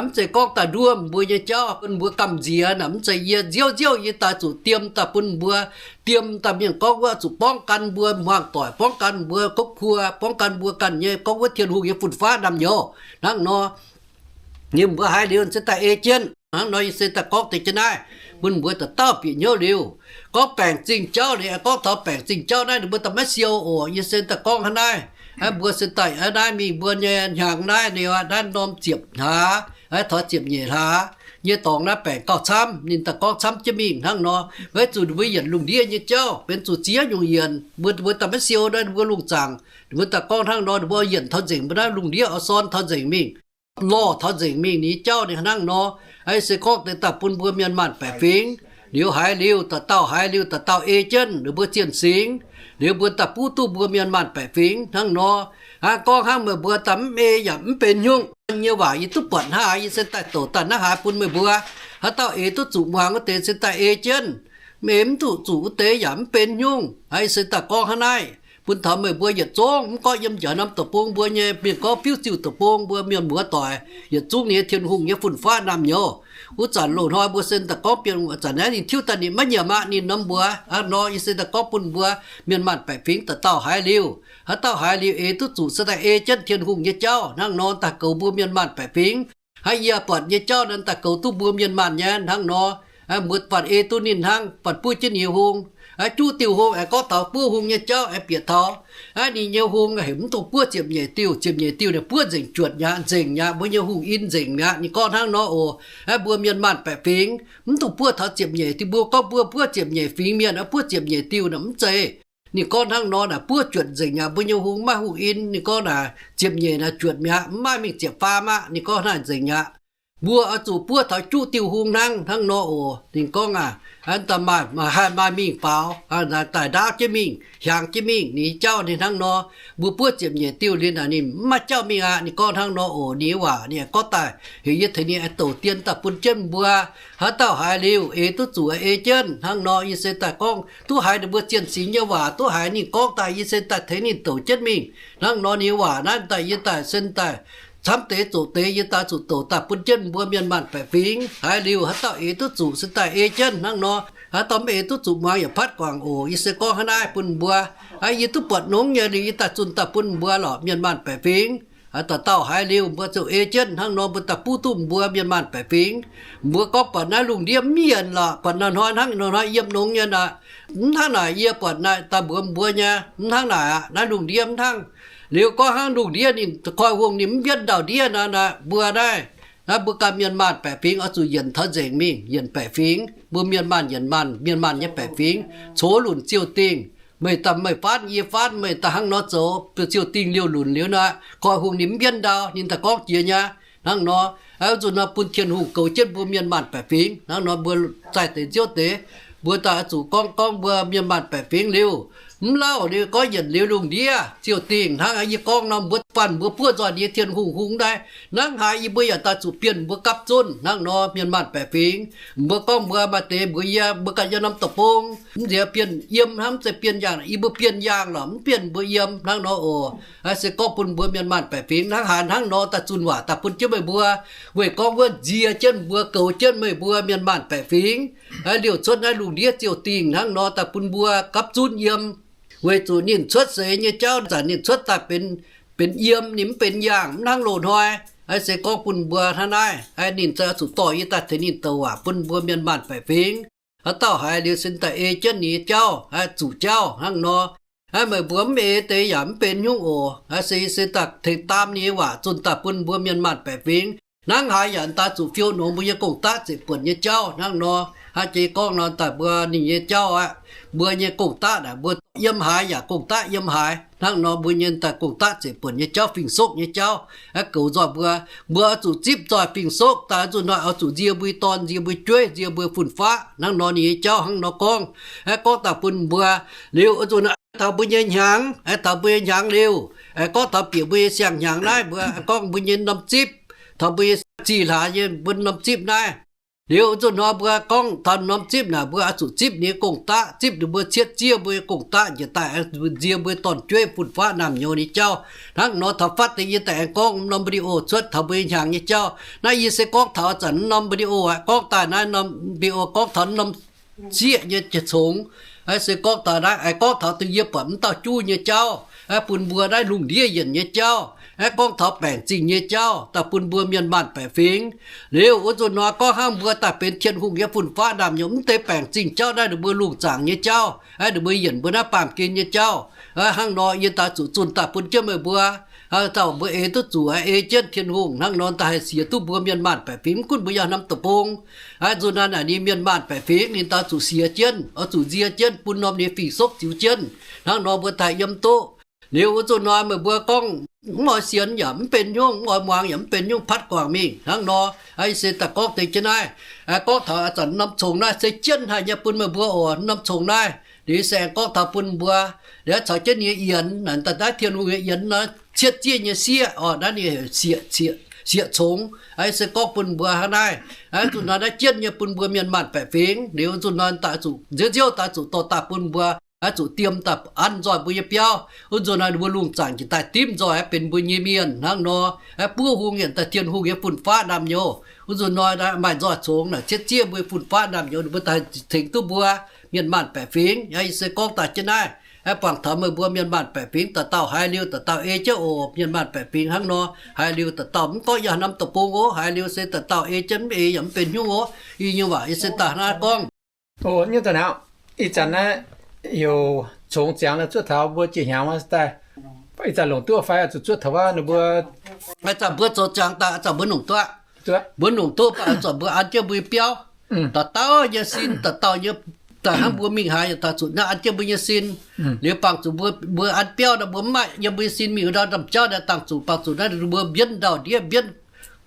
Mv zeiz gorngv daaih nduov mbuo nyei jauv bun mbuo gamh nziex naaic, mv zeiz. Yie nziouv nziouv yie daaih zuqc diem daaih bun mbuo, diem daaih mienh gorngv wuov zuqc ป้องกัน mbuo hmuangx doic, ป้องกัน mbuo ครอบครัว, ป้องกัน mbuo ganh nyei gorngv wuov Tin-Hungh nyei fun-faqv naamh nyouz hnangv nor. Ninh mbuo haiz liuz se daaih ei jienv. Hnangv nor yie se daaih gorngv deix jienv naaiv bun mbuo dauh dauh bieqc hnyouv liuz. Gorngv baengc zingh jauv liuz, gorngv taux baengc zingh jauv naaiv ninh mbuo daaih maiv siou oc. Yie se daaih gorngv hnangv naaiv, mbuo se daaih naaiv mingh mbuo nyei hnyangx naaiv liuz, naaiv norm ziepc hlaax, taux ziepc nyeic hlaax nyei dorngx naaiv baengc gauh camv. Ninh daaih gorngv camv jienv mingh hnangv nor, weic zuqc ninh mbuo yienc lungh ndiev nyei jauv benx zuqc ziex nyungc yienc. Mbuo, mbuo daaih maiv siou naaiv mbuo lungh zaangc, ninh mbuo daaih gorngv hnangv nor, ninh mbuo yienc taux nzengc mbuo naaiv lungh ndiev oix sorn taux nzengc mingh, lorh taux nzengc mingh nyei jauv ninh hnangv nor. Aa, se gorngv deix daaih bun mbuo mienh maanh baeqc fingx. Liuz haiz liuz, dauh dauh haiz liuz, dauh dauh ei jienv ninh mbuo zienh singx. Liuz mbuo daaih buv duqv mbuo mienh maanh baeqc fingx hnangv nor. Aa, gorngv hnangv meih mbuo daaih mv ei yaac mv benx nyungc nyei waac yie duqv buatc hnangv. Yie se daaih douc daaih hnangv haaix bun meih mbuo. Haaix dauh eix duqv zuqc muangx wuov deix se daaih ei jienv. Mv ei mv duqv zuqc wuov deix yaac mv benx nyungc. Aa, yie se daaih gorngv hnangv naaiv bun taux meih mbuo yietc zungv, mv gorngv yiem njaaux norm deic-bung mbuo nyei mienh gorngv fiuv ziuh deic-bung mbuo mienh muoz doic, yietc zungv ninh nyei Tin-Hungh nyei fun-faqv naamh nyouz. Wuov zanc loz-hnoi mbuo se daaih gorngv bienh wuov zanc naaiv ninh tiuv daaih ninh maiv nyiemc aqv. Ninh norm mbuox aqv nor, yie se daaih gorngv bun mbuo mienh maanh baeqc fingx dauh dauh haiz liuz. Haaix dauh haiz liuz eix duqv zuqc se daaih ei jienv Tin-Hungh nyei jauv hnangv nor daaih goux mbuo mienh maanh baeqc fingx. Hnangv yie buatc nyei jauv naaiv daaih goux duqv mbuo mienh maanh nyei hnangv nor. Mbuo faanh ei duqv ninh hnangv, faanh buov jienv ninh nyei hung. Aa, juqv diuh hung aengx gorngv taux buov hung nyei jauv aengx bieqc taux. Aa, ninh nyei hung heuc mv dungx buov ziepc nyeic diuh. Ziepc nyeic diuh naaic buov nzengc juotc mi'aqv, nzengc mi'aqv, mbuo nyei hungh in nzengc mi'aqv. Ninh gorngv hnangv nor oc. Aa, mbuo mienh maanh baeqc fingx mv dungx buov taux ziepc nyeic diuh. Mbuo gorngv mbuo buov ziepc nyeic fingx mienh, aa, buov ziepc nyeic diuh naaic mv zeiz. Ninh gorngv hnangv nor naaic buov juotc nzengc mi'aqv, mbuo nyei hung maiv maaih hungh in. Ninh gorngv naaic ziepc nyeic naaic juotc mi'aqv, mv maaih mingh ziepc faam aqv. Ninh gorngv hnangv nzengc mi'aqv. Mbuo oix zuqc buov taux juqv diuh hung hnangv, hnangv nor oc. Ninh gorngv aqv, daaih maaih, maaih haih maaih mingh faaux, daaih ndaauv jienv mingh, hiaangx jienv mingh. Ninh nyei jauv ninh hnangv nor. Mbuo buov ziepc nyeic diuh liuz naaic ninh mv maaih jauv mingh aqv. Ninh gorngv hnangv nor oc. Ninh nyei waac ninh gorngv daaih, heuc yie tengx ninh aengx douc dien daaih bun jienv mbuo. Haaix dauh haiz liuz eix duqv zuqc ei jienv hnangv nor. Yie se daaih gorngv duqv haiz ninh mbuo zien singx nyei waac, duqv haiz ninh gorngv daaih, yie se daaih tengx ninh douc jienv mingh. Hnangv nor ninh nyei waac naaiv daaih yie daaih se daaih camv deix zoqc deix yie daaih zuqc douc daaih bun jienv mbuo mienh maanh baeqc fingx. Haiz liuz haaix dauh eix duqv zuqc se daaih ei jienv hnangv nor. Haaix dauh mv eix duqv zuqc muangx yaac patv guangc oc. Yie se gorngv hnangv naaiv bun mbuo. Aa, yie duqv buatc nongx nyei liuz yie daaih zunh daaih bun mbuo lorqc mienh maanh baeqc fingx. Dauh dauh haiz liuz mbuo ziouc ei jienv hnangv nor, mbuo daaih buv duqv mbuo mienh maanh baeqc fingx. Mbuo gorngv buatc naaiv lungh ndiev mv yienc lorqc, buatc hnoi-hnoi hnangv hnoi-hnoi yiem nongx nyei naaic. Mv hnangv naaic, yie buatc naaic daaih mbuox mbuo nyei, mv hnangv naaic aqv. Naaiv lungh ndiev mv hnangv. Liuz gorngv hnangv lungh ndiev ninh koi hungh ninh mv mbienv ndau-ndiev naaic, mbuo naaiv, naaiv mbuo ganh mienh maanh baeqc fingx oix zuqc yienc taux nzengc mingh, yienc baeqc fingx, mbuo mienh maanh yienc maanh, mienh maanh nyei baeqc fingx, cox lunc ziouh dingh. Meih daaih meih faanv yie faanv, meih daaih hnangv nor zoux, ziouh dingh liouh lunc liuz naaic, koi hungh ninh mv mbienv ndau, ninh daaih gorngv jiex nyei. Hnangv nor, nzunc nor bun Tin-Hungh goux jienv mbuo mienh maanh baeqc fingx. Hnangv nor mbuo zaih deix nziouv deix, mbuo daaih oix zuqc gorngv gorngv mbuo mienh maanh baeqc fingx liuz, mv lauh liuz gorngv yienc liuz lungh ndiev ziouh dingh hnangv yie gorngv nor, mbuo faanh mbuo buov nzoih nyei Tin-Hungh hungh daaih. Hnangv haaix yie mbuo yaac daaih zuqc bienh mbuo gapv zunh hnangv nor mienh maanh baeqc fingx. Mbuo gorngv mbuo maaih deix mbuox yie, mbuo ganh yiem norm deic-bung, mv nziex bienh yiem hnangv, mv zeiz bienh yaangh, yie mbuo bienh yaangh lorqc, mv bienh mbuo yiem hnangv nor oc. Aa, se gorngv bun mbuo mienh maanh baeqc fingx hnangv haaix hnangv nor daaih zunh waac daaih bun jienv meih mbuo, weic gorngv wuov nzie jienv mbuo, goux jienv meih mbuo mienh maanh baeqc fingx. Aa, liouh cuotv naaiv lungh ndiev ziouh dingh hnangv nor daaih bun mbuo gapv zunv yiem. Weic zuqc ninh cuotv seix nyei jauv zanc ninh cuotv daaih benx, benx yiem, ninh mv benx yaangh, mv hnangv loz-hnoi. Aa, se gorngv bun mbuo hnangv naaiv, ninh ziouc zuqc dorh yie daaih tengx ninh douc waac bun mbuo mienh maanh baeqc fingx. Haaix dauh haiz liuz sin daaih ei jienv ninh nyei jauv, zuqc jauv hnangv nor. Aa, meih mbuo mv ei deix yaac mv benx nyungc oc. Aa, se, se daaih tengx daam ninh nyei waac zunh daaih bun mbuo mienh maanh baeqc fingx. Hnangv haaix yaac daaih zuqc fiou nongx mbuo nyei gong-daqv zeqc buonc nyei jauv hnangv nor. Hnangv jiex gorngv nor daaih mbuo ninh nyei jauv aqv, mbuo nyei gong-daqv naaic mbuo yiem haaix yaac gong-daqv yiem haaix hnangv nor, mbuo nyei daaih gong-daqv zeqc buonc nyei jauv, fing-soqv nyei jauv, aa, goux nzoih mbuo. Mbuo oix zuqc zipv nzoih fing-soqv daaih, nzunc nor oix zuqc nzie mbuo nyei dorn, nzie mbuo nyei jueiv, nzie mbuo nyei fun-faqv hnangv nor ninh nyei jauv hnangv nor gorngv. Aa, gorngv daaih bun mbuo liuz, nzunc nor taux mbuo nyei hnyangx, aa, taux mbuo nyei hnyangx liuz, aa, gorngv taux bieqc mbuo nyei siang-hnyangx naaiv, mbuo gorngv mbuo nyei norm zipv, taux mbuo nyei zih hlaax nyei mbuo norm zipv naaiv. Liuz nzunc nor mbuo gorngv taux norm zipv naaic, mbuo oix zuqc zipv ninh nyei gong-daqv, zipv ninh mbuo cietv ziev mbuo nyei gong-daqv njiec daaih, nzie mbuo dorn-jueiv fun-faqv naamh nyouz nyei jauv. Hnangv nor taux fatv deix yie daaih aengx gorngv norm video cuotv taux mbuo nyei hnyangx nyei jauv. Naaiv yie se gorngv taux zanc norm video aqv, gorngv daaih naaiv norm video gorngv taux norm sieqv nyei jiex congx. Aa, se gorngv taux naaiv, aa, gorngv taux dongh yie buatc mv dauh juv nyei jauv, aa, bun mbuo naaiv lungh ndiev yienc nyei jauv, aa, gorngv taux baengc zingh nyei jauv daaih bun mbuo mienh maanh baeqc fingx. Liuz wuov nzunc nor gorngv hnangv mbuo daaih benx Tin-Hungh nyei fun-faqv naamh nyouz, mv deix baengc zingh jauv naaiv ninh mbuo lungh zaangc nyei jauv, aa, ninh mbuo yienc mbuo naaiv baamh gen nyei jauv. Aa, hnangv nor yie daaih zuqc zunh daaih bun jienv meih mbuo. Aa, dauh mbuo eix duqv zuqc, aa, ei jienv Tin-Hungh hnangv nor daaih haih siex duqv mbuo mienh maanh baeqc fingx, mv gunv mbuo yiem norm deic-bung. Aa, nzunc naaiv naaic ninh mienh maanh baeqc fingx ninh daaih zuqc siex jienv, oix zuqc nzie jienv bun norm ninh fing-soqv ziux jienv. Hnangv nor mbuo daaih yiem duqv. Liuz wuov nzunc nor meih mbuo gorngv mv oix sienx yaac mv benx nyungc, mv oix muangx yaac mv benx nyungc, patv guangc mingh hnangv nor. Aa, yie se daaih gorngv deix jienv naaiv. Aa, gorngv taux aa zanc norm congx naaiv se jienv haic nyei bun meih mbuo oc. Norm congx naaiv liuz se aengx gorngv taux bun mbuo, liuz caux jienv ninh nyei yienx, naaiv daaih naaiv Tin-Hungh nyei yienx nor, cietv ziev nyei sieqv oc, naaiv ninh sieqv, sieqv congx. Aa, yie se gorngv bun mbuo hnangv naaiv. Aa, nzunc nor naaiv jienv nyei bun mbuo mienh maanh baeqc fingx. Liuz nzunc nor daaih zuqc nziouv nziouv daaih zuqc dorh daaih bun mbuo, aa, zuqc diem daaih an nzoih mbuo nyei biauv. Wuov nzunc nor ninh mbuo lungh zaangc jiex daaih dimv nzoih aqv, benx mbuo nyei mienh hnangv nor. Aa, buov hung yienc daaih Tin-Hungh nyei fun-faqv naamh nyouz. Wuov nzunc nor maaih nzoih congx naaic cietv ziev mbuo nyei fun-faqv naamh nyouz, ninh mbuo daaih tengx duqv mbuo mienh maanh baeqc fingx. Aa, yie se gorngv daaih jienv naaiv. Aa, buangh taux meih mbuo mienh maanh baeqc fingx dauh dauh haiz liuz dauh dauh ei jienv oc. Mienh maanh baeqc fingx hnangv nor haiz liuz dauh dauh, mv gorngv yiem norm deic-bung oc, haiz liuz se dauh dauh ei jienv, mv ei yaac mv benx nyungc oc. Yie nyei waac yie se daaih hnangv naaiv gorngv. Ih zanc naaiv heuc congx ziangx zuov taux mbuo jiex hnyangx daaih, ih zanc longc duqv fai zuqc zuov taux wuov ninh mbuo. Ih zanc mbuo zoux ziangx daaih, ih zanc mbuo longc duqv, mbuo longc duqv, ih zanc mbuo an jienv mbuo nyei biauv, dauh dauh nyei sin, dauh dauh nyei, daaih hnangv mbuo mingh haaix yaac daaih zuqc naaiv an jienv mbuo nyei sin. Liuz bangc zuqc mbuo, mbuo an biauv nor mbuo mv maaih yiem mbuo nyei sin mingh ndau ndaamv-jauv naaiv, dangh zuqc bangc zuqc naaiv mbuo mbienv ndau-ndiev, mbienv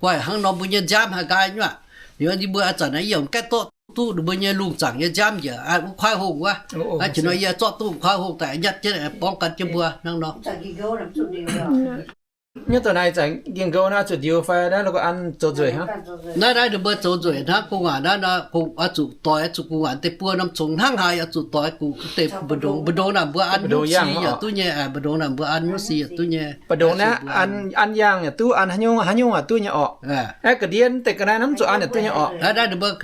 guaih hnangv nor mbuo nyei nziaamv haih nqaai nyuoqc. Liuz yie mbuo a'zanc naaiv yie mv gaengh zorqv duqv ninh mbuo nyei lungh zaangc nyei nziaamv njiec wuov kuaaiv hungh wuov. Aa, qiex nor yie zorqv duqv kuaaiv hungh daaih nyatv jienv borngv gan jienv mbuo hnangv nor. Nyuoqc daaih naaiv zanc nqemh nqou naaiv zuqc ndiux fai naaiv lo an zoux nzueic hnangv. Naaiv naaiv ninh mbuo zoux nzueic hnangv gu'nguaaic naaiv nor, oix zuqc doix, zuqc gu'nguaaic deix buo norm congx hnangv haaix yaac zuqc doix gu'nguaaic deix mbu'ndongx. Mbu'ndongx naaic mbuo an nyungc si yaac duqv nyei, mbu'ndongx naaic mbuo an nyungc si yaac duqv nyei. Mbu'ndongx naaiv an, an yangh yaac duqv, an haaix nyungc, haaix nyungc yaac duqv nyei orqc. Aeqv, ga'ndiev deix ga'naaiv mv zuqc an yaac duqv nyei orqc.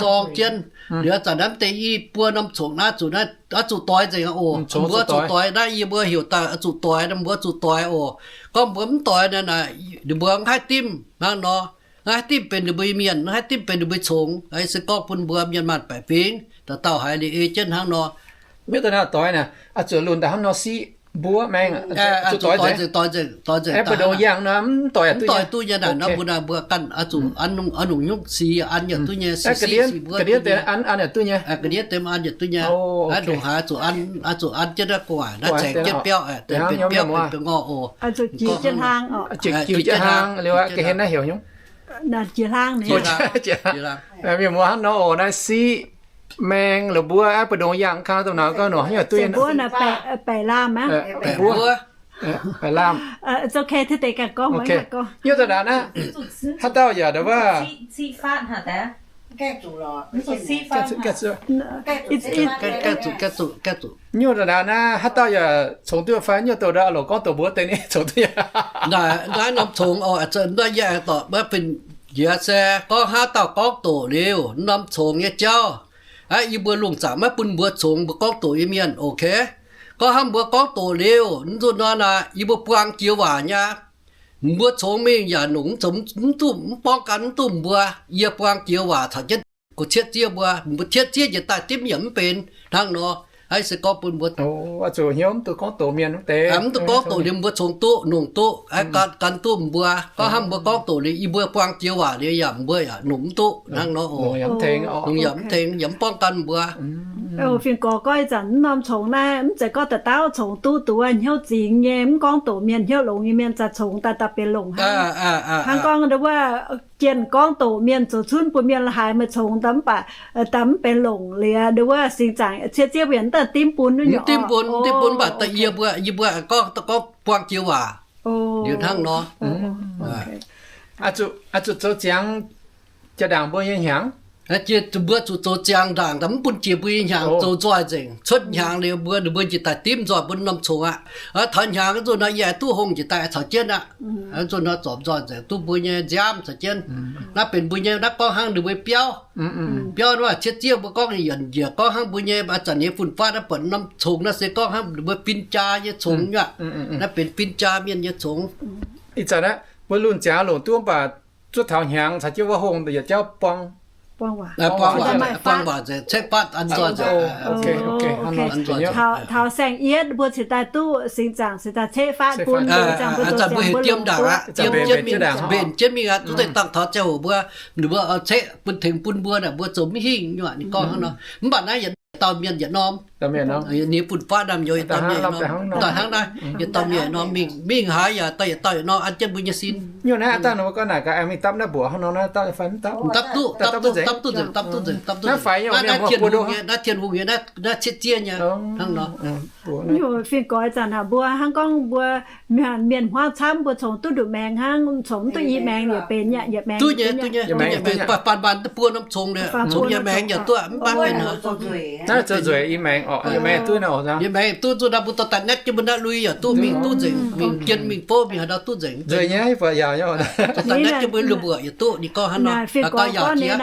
Zorng jienv liuz zanc naaiv deix i buo norm congx naaiv zuqc, naaiv zuqc doix nzengc oc. Mbuo zuqc doix naaiv yie mbuo heuc daaih zuqc doix, mbuo zuqc doix oc. Gorngv mbuo mv doix naaic, ninh mbuo mv haih dimv hnangv nor. Mv haih dimv benx ninh mbuo mienh, mv haih dimv benx ninh mbuo congx. Se gorngv bun mbuo mienh maanh baeqc fingx dauh dauh haiz liuz ei jienv hnangv nor. Mv deix naaiv doix naaic, zuqc lunh daaih hnangv nor siqv mbuov maengx. Zuqc doix nzengc, doix nzengc, doix nzengc. Mbu'ndongx yangh nor mv doix duqv nyei naaic nor, mbuo naaic mbuo ganh oix zuqc an, oix nungc nyungc si an yaac duqv nyei, siqv siqv mbuov ga'ndiev deix an, an yaac duqv nyei. Ga'ndiev deix an yaac duqv nyei. Ndongc haaix zuqc an, zuqc an jienv naaiv gu'nguaaic naaiv zaengc jienv biauv, benx biauv benx biauv ngorh oc. Zuqc jiu jienv hlang, jiu jienv hlang liuz ga'hlen naaiv heuc nyungc. Mienh muoz hnangv nor oc, naaiv siqv maengx la'buov, mbu'ndongx yangh kang dongh naaic gorngv nor haaix nyungc duqv nyei. Baeqc laamh, baeqc laamh. Nyuoqc daaih naaic naaiv, haaix dauh yaac wuov, nyuoqc daaih naaiv haaix dauh yaac congx duqv fai nyuoqc doqc ndau loc gorngv doqc mbuo deix ninh congx duqv. Naaiv norm congx oc, yie aengx dorh maiv fin-njiec se gorngv haaix dauh gorngv doqc liuz norm congx nyei jauv, yie mbuo lungh zaangc maiv bun mbuo congx mbuo gorngv doqc nyei mienh, ok. Gorngv hnangv mbuo gorngv doqc liuz, nzunc nor naaic yie mbuo buang jiex waac nyei. Mbuo congx mingh yaac nongc mv duqv, mv borngv gan mv duqv mbuo. Yie buang jiex waac caux jienv gox cieqv zieqv mbuo, mbuo cieqv zieqv njiec daaih dimv yaac mv benx hnangv nor. Aa, se gorngv bun mbuo zuqc hnyouv mv duqv gorngv doqc mienh mv deix, mv duqv gorngv doqc liuz mbuo congx duqv nongc duqv, gan duqv mbuo. Gorngv hnangv mbuo gorngv doqc liuz yie mbuo buang jiex waac liuz yaac mbuo yaac nongc mv duqv hnangv nor oc. Nongc yaac mv tengx, yaac mv borngv gan mbuo. Fingx Gorx gorngv ih zanc mv norm congx naaiv mv zeiz gorngv da'dauh congx duqv duqv hnyouv zingx nyei, mv gorngv doqc mienh, hnyouv longx nyei mienh za'congx daaih daaih benx longc hnangv. Hnangv gorngv wuov jienh gorngv doqc mienh zoux cunv bun mienh haiz meih congx daaih mv baac daaih mv benx longc liuz, wuov singx zaangc cieqv zieqv mienh daaih dimv bun, dimv bun, dimv bun mv baac daaih yie mbuo, yie mbuo gorngv, gorngv buang jiex waac liuz hnangv nor. Zuqc zoux ziangx jaa-ndaangc mbuo nyei hnyangx. Mbuo zuqc zoux ziangx ndaangc daaih mv bun jiex mbuo nyei hnyangx, zoux nzoih nzengc. Cuotv hnyangx liuz mbuo, ninh mbuo njiec daaih dimv nzoih mbuo norm congx aqv. Taux hnyangx nzunc nor yie duqv hungh njiec daaih caux jienv aqv. Nzunc nor zorpc nzoih nzengc duqv mbuo nyei nziaamv caux jienv. Naaiv benx mbuo nyei, naaiv gorngv hnangv ninh mbuo biauv. Biauv naaiv cieqv zieqv mbuo gorngv yienc njiec gorngv hnangv mbuo nyei, aa, zanc nyei fun-faqv naaiv buatc norm congx naaiv se gorngv hnangv ninh mbuo fin-jaa nyei congx nyuoqc. Naaiv benx fin-jaa mienh nyei congx. Ih zanc naaiv mbuo lunh ziangx longc duqv mv baac zuov taux hnyangx caux jienv wuov hungh yietc jauv buang, buang waac nzengc, ceqv fatv an nzoih nzengc. Taux saeng-yietv mbuo cingx daaih duqv singx zaangc cingx daaih ceqv fatv bun, mbuo heuc diem ndaangc aqv, diem jienv mingh, mbenc jienv mingh aqv. Duqv deix dangh taux ziangh hoc mbuo, ninh mbuo ceqv bun tengx bun mbuo naaic, mbuo zoux mv hingh nyuoqc. Ninh gorngv hnangv nor. Mv baac naaiv yietc dauh mienh yietc norm, ninh fun-faqv naaiv youz yietc dauh mienh yietc norm. Daaih hnangv naaiv yietc dauh mienh yietc norm mingh, mingh haaix yaac daaih yietc dauh yietc norm an jienv mbuo nyei sin. Dapv duqv, dapv duqv nzengc, dapv duqv nzengc, dapv duqv nzengc. Naaiv Tin-Hungh nyei, naaiv Tin-Hungh nyei, naaiv cieqv zieqv nyei hnangv nor. Fingx Gorx, ih zanc mbuo hnangv gorngv mbuo mienh hmuangv camv, mbuo congx duqv nduqc maengx hnangv, congx mv duqv i maengx yaac benx, yietc maengx duqv nyei, duqv nyei. Baan baan duqv buo norm congx, congx yietc maengx yaac duqv, mv baac benx naaiv zoux nzueic i maengx oc, yietc maengx duqv naaiv oc. Yietc maengx duqv nzunc naaiv mbuo dorh daaih naetv jienv mbuo naaiv lui yaac duqv, mingh duqv nzengc, mingh jien mingh fouv mingh haaix ndau duqv nzengc. Nzueic nyei, fai yaac dorh daaih naetv jienv mbuo lui mbuoqc yaac duqv. Ninh gorngv hnangv nor, ninh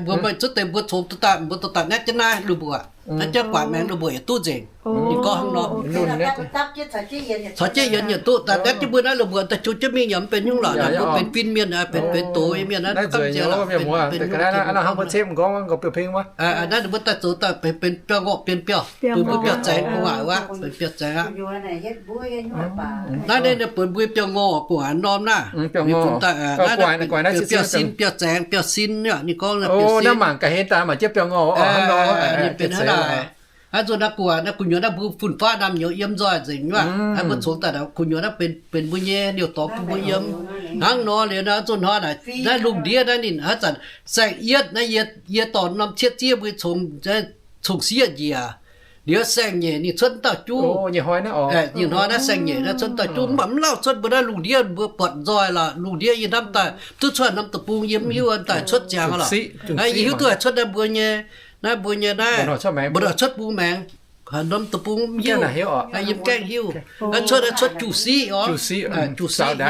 mbuo maiv zuqc deix mbuo, maiv zuqc deix mbuo congx dorh daaih, mbuo dorh daaih naetv jienv naaiv lui mbuoqc, naetv jienv guaax maengx lui mbuoqc yaac duqv nzengc. Ninh gorngv hnangv nor. Caux jienv yienx yaac duqv, daaih naetv jienv mbuo naaiv lui mbuoqc daaih jiu jienv mingh yaac mv benx nyungc lorqc. Naaiv mbuo benx fin mienh, benx, benx doz nyei mienh naaiv, naaiv mbuo daaih zoux daaih benx, benx biauv-ngorh, benx biauv, benx biauv-zaengx gu'nguaaic wuov, benx biauv-zaengx aqv. Naaiv naaiv benx mbuo biauv-ngorh gu'nguaaic norm naaiv, biauv-sin, biauv-zaengx, biauv-sin, ninh gorngv naaiv mangc ga'hlen daaih mangc jienv biauv-ngorh, ninh benx hnangv naaic. Aa, nzunc naaiv gu'nyuoz naaiv mbuo fun-faqv naamh nyouz yiem nzoih nzengc nyuoqv. Aa, mbuo congx daaih gu'nyuoz naaiv benx mbuo nyei liouh dorngx bun mbuo yiem. Hnangv nor liuz naaiv nzunc hnoi naaic, naaiv lungh ndiev naaiv ninh haaix zanc saeng-yietv naaiv, yie dorh norm cietv ziev mbuo congx, congx sieqv njiec. Liuz saeng-nyeic ninh cuotv dauh juv. Ih hnoi naaiv saeng-nyeic naaiv cuotv dauh juv, mv baac mv lauh cuotv mbuo naaiv lungh ndiev mbuo buatc nzoih lorqc. Lungh ndiev yie hnamv daaih duqv cuotv norm deic-bung yiem hiuv daaih cuotv ziangx lorqc. Yie hiuv duqv haaix cuotv naaiv mbuo nyei, naaiv mbuo nyei naaiv, mbuo ndongc cuotv bung maengx, norm deic-bung mv hiuv, yiem gaengh hiuv. Cuotv, cuotv juv siqv oc, juv siqv,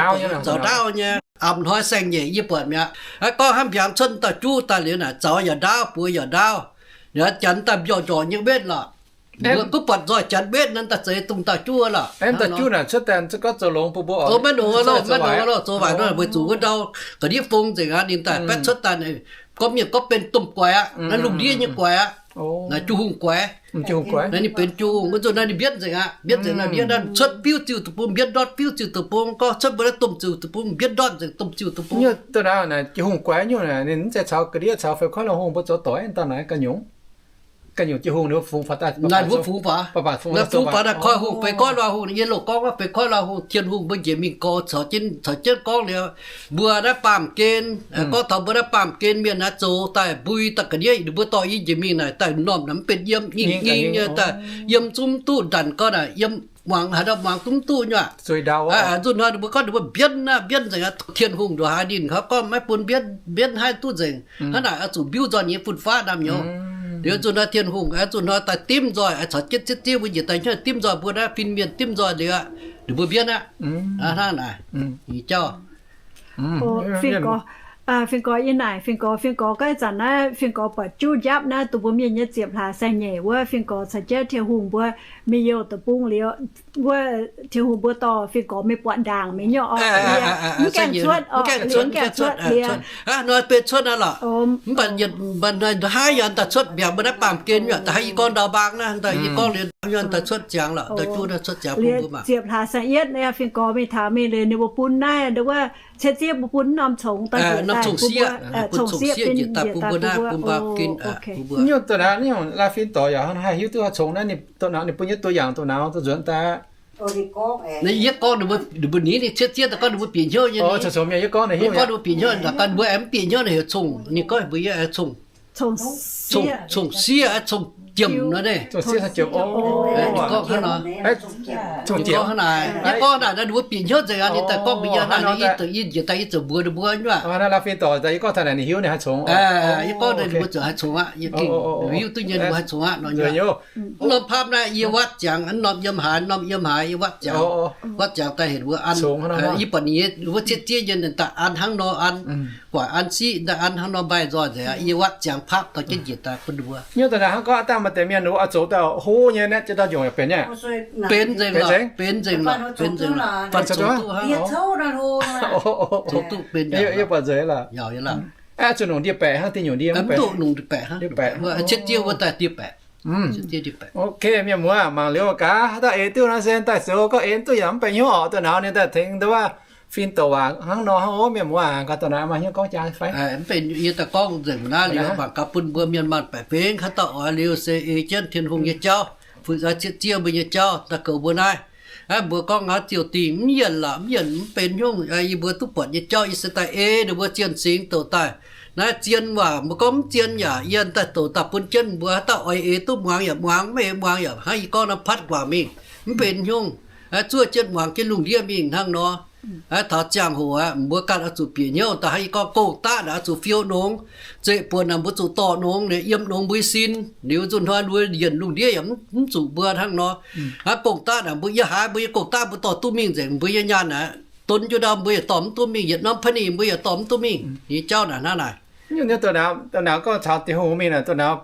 zaux ndaauv nyei. A'hnoi saeng-nyeic yie buatc mi'aqv. Gorngv hnangv mbiaangx cuotv dauh juv daaih liuz naaic zaux yaac ndaauv, buoz yaac ndaauv. Janx daaih mbiauh njorqc nyei wetv lorqc. Mbuo gunv buatc nzoih janx wetv naaiv daaih zeix dongh dauh juv lorqc. Dauh juv naaic cuotv daaih zoux longx bun mbuo oc. Maiv nongx loh, maiv nongx loh, zoux waaic nor weic zuqc wuov ndau ga'ndiev fong nzengc aqv. Ninh daaih baeqv cuotv daaih, gorngv mienh gorngv benx domh guaix aqv, naaiv lungh ndiev nyei guaix aqv. Naaic juv hungh guaix, naaiv ninh benx juv hungh, wuov nzunc naaiv ninh mbienv nzengc aqv. Mbienv nzengc naaiv ndiev naaiv cuotv biuv ziuh deic-bung, mbienv ndortv biuv ziuh deic-bung. Gorngv cuotv mbuo naaiv domh ziuh deic-bung, mbienv ndortv nzengc domh ziuh deic-bung. Nyungc da'naaiv naaic juv hungh guaix nyungc naaic ninh mv zeiz caux ga'ndiev caux feix koiv lauh hungh mbuo zoux doic, dauh naaic ga'nyungc, ga'nyungc juv hungh ninh mbuo fungx faaux daaih, ninh mbuo fungx faaux, fungx faaux daaih koiv hungh, feix koiv lauh hungh, yie loz gorngv feix koiv lauh hungh, Tin-Hungh mbuo njiec mingh gorx caux jienv, caux jienv gorngv liuz, mbuo naaiv baamh gen, gorngv taux mbuo naaiv baamh gen mienh naaiv zoux daaih mbui daaih ga'ndiev, ninh mbuo dorh yie njiec mingh naaic daaih m'normh naaic mv benx yiem, nyingh nyingh nyei daaih, yiem zungv duqv ndanc gorngv naaic, yiem muangx haaix dauh muangx zungv duqv nyuoqc. Nzunc hnoi ninh mbuo gorngv ninh mbuo mbienv aqv, mbienv nzengc aqv. Tin-Hungh ndongc haaix ninh kaux gorngv maiv bun mbienv, mbienv haih duqv nzengc. Hnangv naaic oix zuqc mbiuv nzoih nyei fun-faqv naamh nyouz. Liuz nzunc hnoi Tin-Hungh, nzunc hnoi daaih dimv nzoih, caux jienv cietv ziev mbuo njiec daaih hnyouv dimv nzoih mbuo naaiv fin-mienh dimv nzoih liuz, ninh mbuo mbienv aqv. Hnangv naaic, nyei jauv. Fingx Gorx, Fingx Gorx yie naaic, Fingx Gorx, Fingx Gorx gorngv ih zanc naaiv Fingx Gorx buatc juv njapv naaiv dongh mbuo mienh nyei ziepc hlaax saeng-nyeic wuov, Fingx Gorx caux jienv Tin-Hungh mbuo mingh youh deic-bung liuz, wuov Tin-Hungh mbuo dorh Fingx Gorx mingh buatc ndaangc mingh nyei oc. Mv gaengh cuotv oc, mv gaengh cuotv liuz. Nor benx cuotv naaiv lorqc. Mv baac yietc mba'hnoi haaix yaac daaih cuotv mbiaauc mbuo naaiv baamh gen nyuoqc, da'haaix yie gorngv ndau mbaang naaiv, da'haaix yie gorngv liuz yaac daaih cuotv ziangx lorqc, daaih juv naaiv cuotv ziangx bun mbuo mangc. Ziepc hlaax saeng-yietv naaiv Fingx Gorx mingh taux mingh liuz ninh mbuo bun naaiv wuov cietv ziev mbuo bun norm congx daaih, norm congx sieqv, congx sieqv njiec daaih bun mbuo naaiv, bun mbuo gin. Nyungc da'naaiv nyungc la'fin dorc yaac haih hiuv duqv congx naaiv, ninh da'naaiv ninh bun nyei ตัวอย่าง da'naaiv duqv nzuonx daaih. Yie gorngv ninh mbuo, ninh mbuo nitv ninh cietv ziev daaih gorngv ninh mbuo bieqc hnyouv nyei. Yie gorngv ninh mbuo bieqc hnyouv, ninh mbuo aengx mv bieqc hnyouv heuc congx, ninh gorngv mbuo yie congx, congx sieqv, congx jiemc nor naaiv. Gorngv hnangv naaic, yie gorngv naaic ninh mbuo bieqc hnyouv nzengc aqv. Ninh daaih gorngv mbuo yie naaic, yie njiec daaih yie ziouc mbuox ninh mbuo nyuoqc. Yie gorngv ninh mbuo ziouc haih congx aqv. Yie gengh hiuv duqv nyei ninh mbuo haih congx aqv nor nyuoqc. Mv norm paapv naaiv yie watv ziangx, mv norm yiem haaix, norm yiem haaix yie watv ziangx. Watv ziangx daaih heuc mbuo an, yie buatc ninh nyei wuov cietv ziev nyei daaih an hnangv nor an, guaaic an siqv daaih an hnangv nor mbaih nzoih nzengc aqv. Yie watv ziangx paapv dorh jienv njiec daaih bun ninh mbuo. Nyungc da'naaiv hnangv gorngv dangh maaih deix mienh ninh mbuo oix zoux daaih hov nyei naaiv, jiex dauh njongc yaac benx nyei. Benx nzengc lorqc, benx nzengc lorqc, benx nzengc. Zoux duqv, zoux duqv benx nzengc. Yie buatc nzengc lorqc. Zuqc nongc ndie-baeqc hnangv, dingh nyungc ndie, mv duqv nongc ndie-baeqc hnangv. Cietv ziev wuov daaih ndie-baeqc. Ok, mienh muoz mangc liuz gaax, haaix dauh eix duqv nor se daaih zoux, gorngv eix duqv yaac mv benx hnyouv orqc. Da'naaiv ninh daaih tengx ndau wuov fin-douc waac hnangv nor hnangv. Ov, mienh muoz gaax, da'naaiv maaih hnyouv gorngv jaa fai? Mv benx, yie daaih gorngv nzengc naaiv liuz mangc gaax bun mbuo mienh maanh baeqc fingx haaix dauh oix liuz se ei jienv Tin-Hungh nyei jauv, fu'jueiv cietv ziev mbuo nyei jauv daaih goux mbuo naaiv. Aa, mbuo gorngv naaiv ziouc dingh mv yienc lorqc, mv yienc mv benx hnyouv. Yie mbuo duqv buatc nyei jauv yie se daaih ei ninh mbuo zien singx douc daaih. Naaiv zien waac mbuo gorngv mv zien yaac yie daaih douc daaih bun jienv mbuo haaix dauh oix eix duqv muangx yaac muangx, mv eix muangx yaac hnangv yie gorngv naaiv patv guangc mingh, mv benx hnyouv. Zuov jienv muangx jienv lungh ndiev mingh hnangv nor. Taux ziangh hoc aqv, mbuo ganh oix zuqc bieqc hnyouv. Da'haaix yie gorngv gong-daqv naaic oix zuqc fiou nongx, zeqc buonc naaic mbuo zuqc dorh nongx, yiem nongx mbuo sin. Liuz nzunc hnoi mbuo yienc lungh ndiev yaac mv zuqc mbuo hnangv nor. Hnangv gong-daqv naaic mbuo yiem haaix, mbuo nyei gong-daqv mbuo dorh duqv mingh nzengc, mbuo nyei nyaanh naaic donx jienv ndau mbuo yaac dorh mv duqv mingh, yietc norm pa'ningh mbuo yaac dorh mv duqv mingh. Nyei jauv naaic hnangv naaic. Nyungc nyei da'naaiv, da'naaiv gorngv caux Tin-Hungh mingh naaic, da'naaiv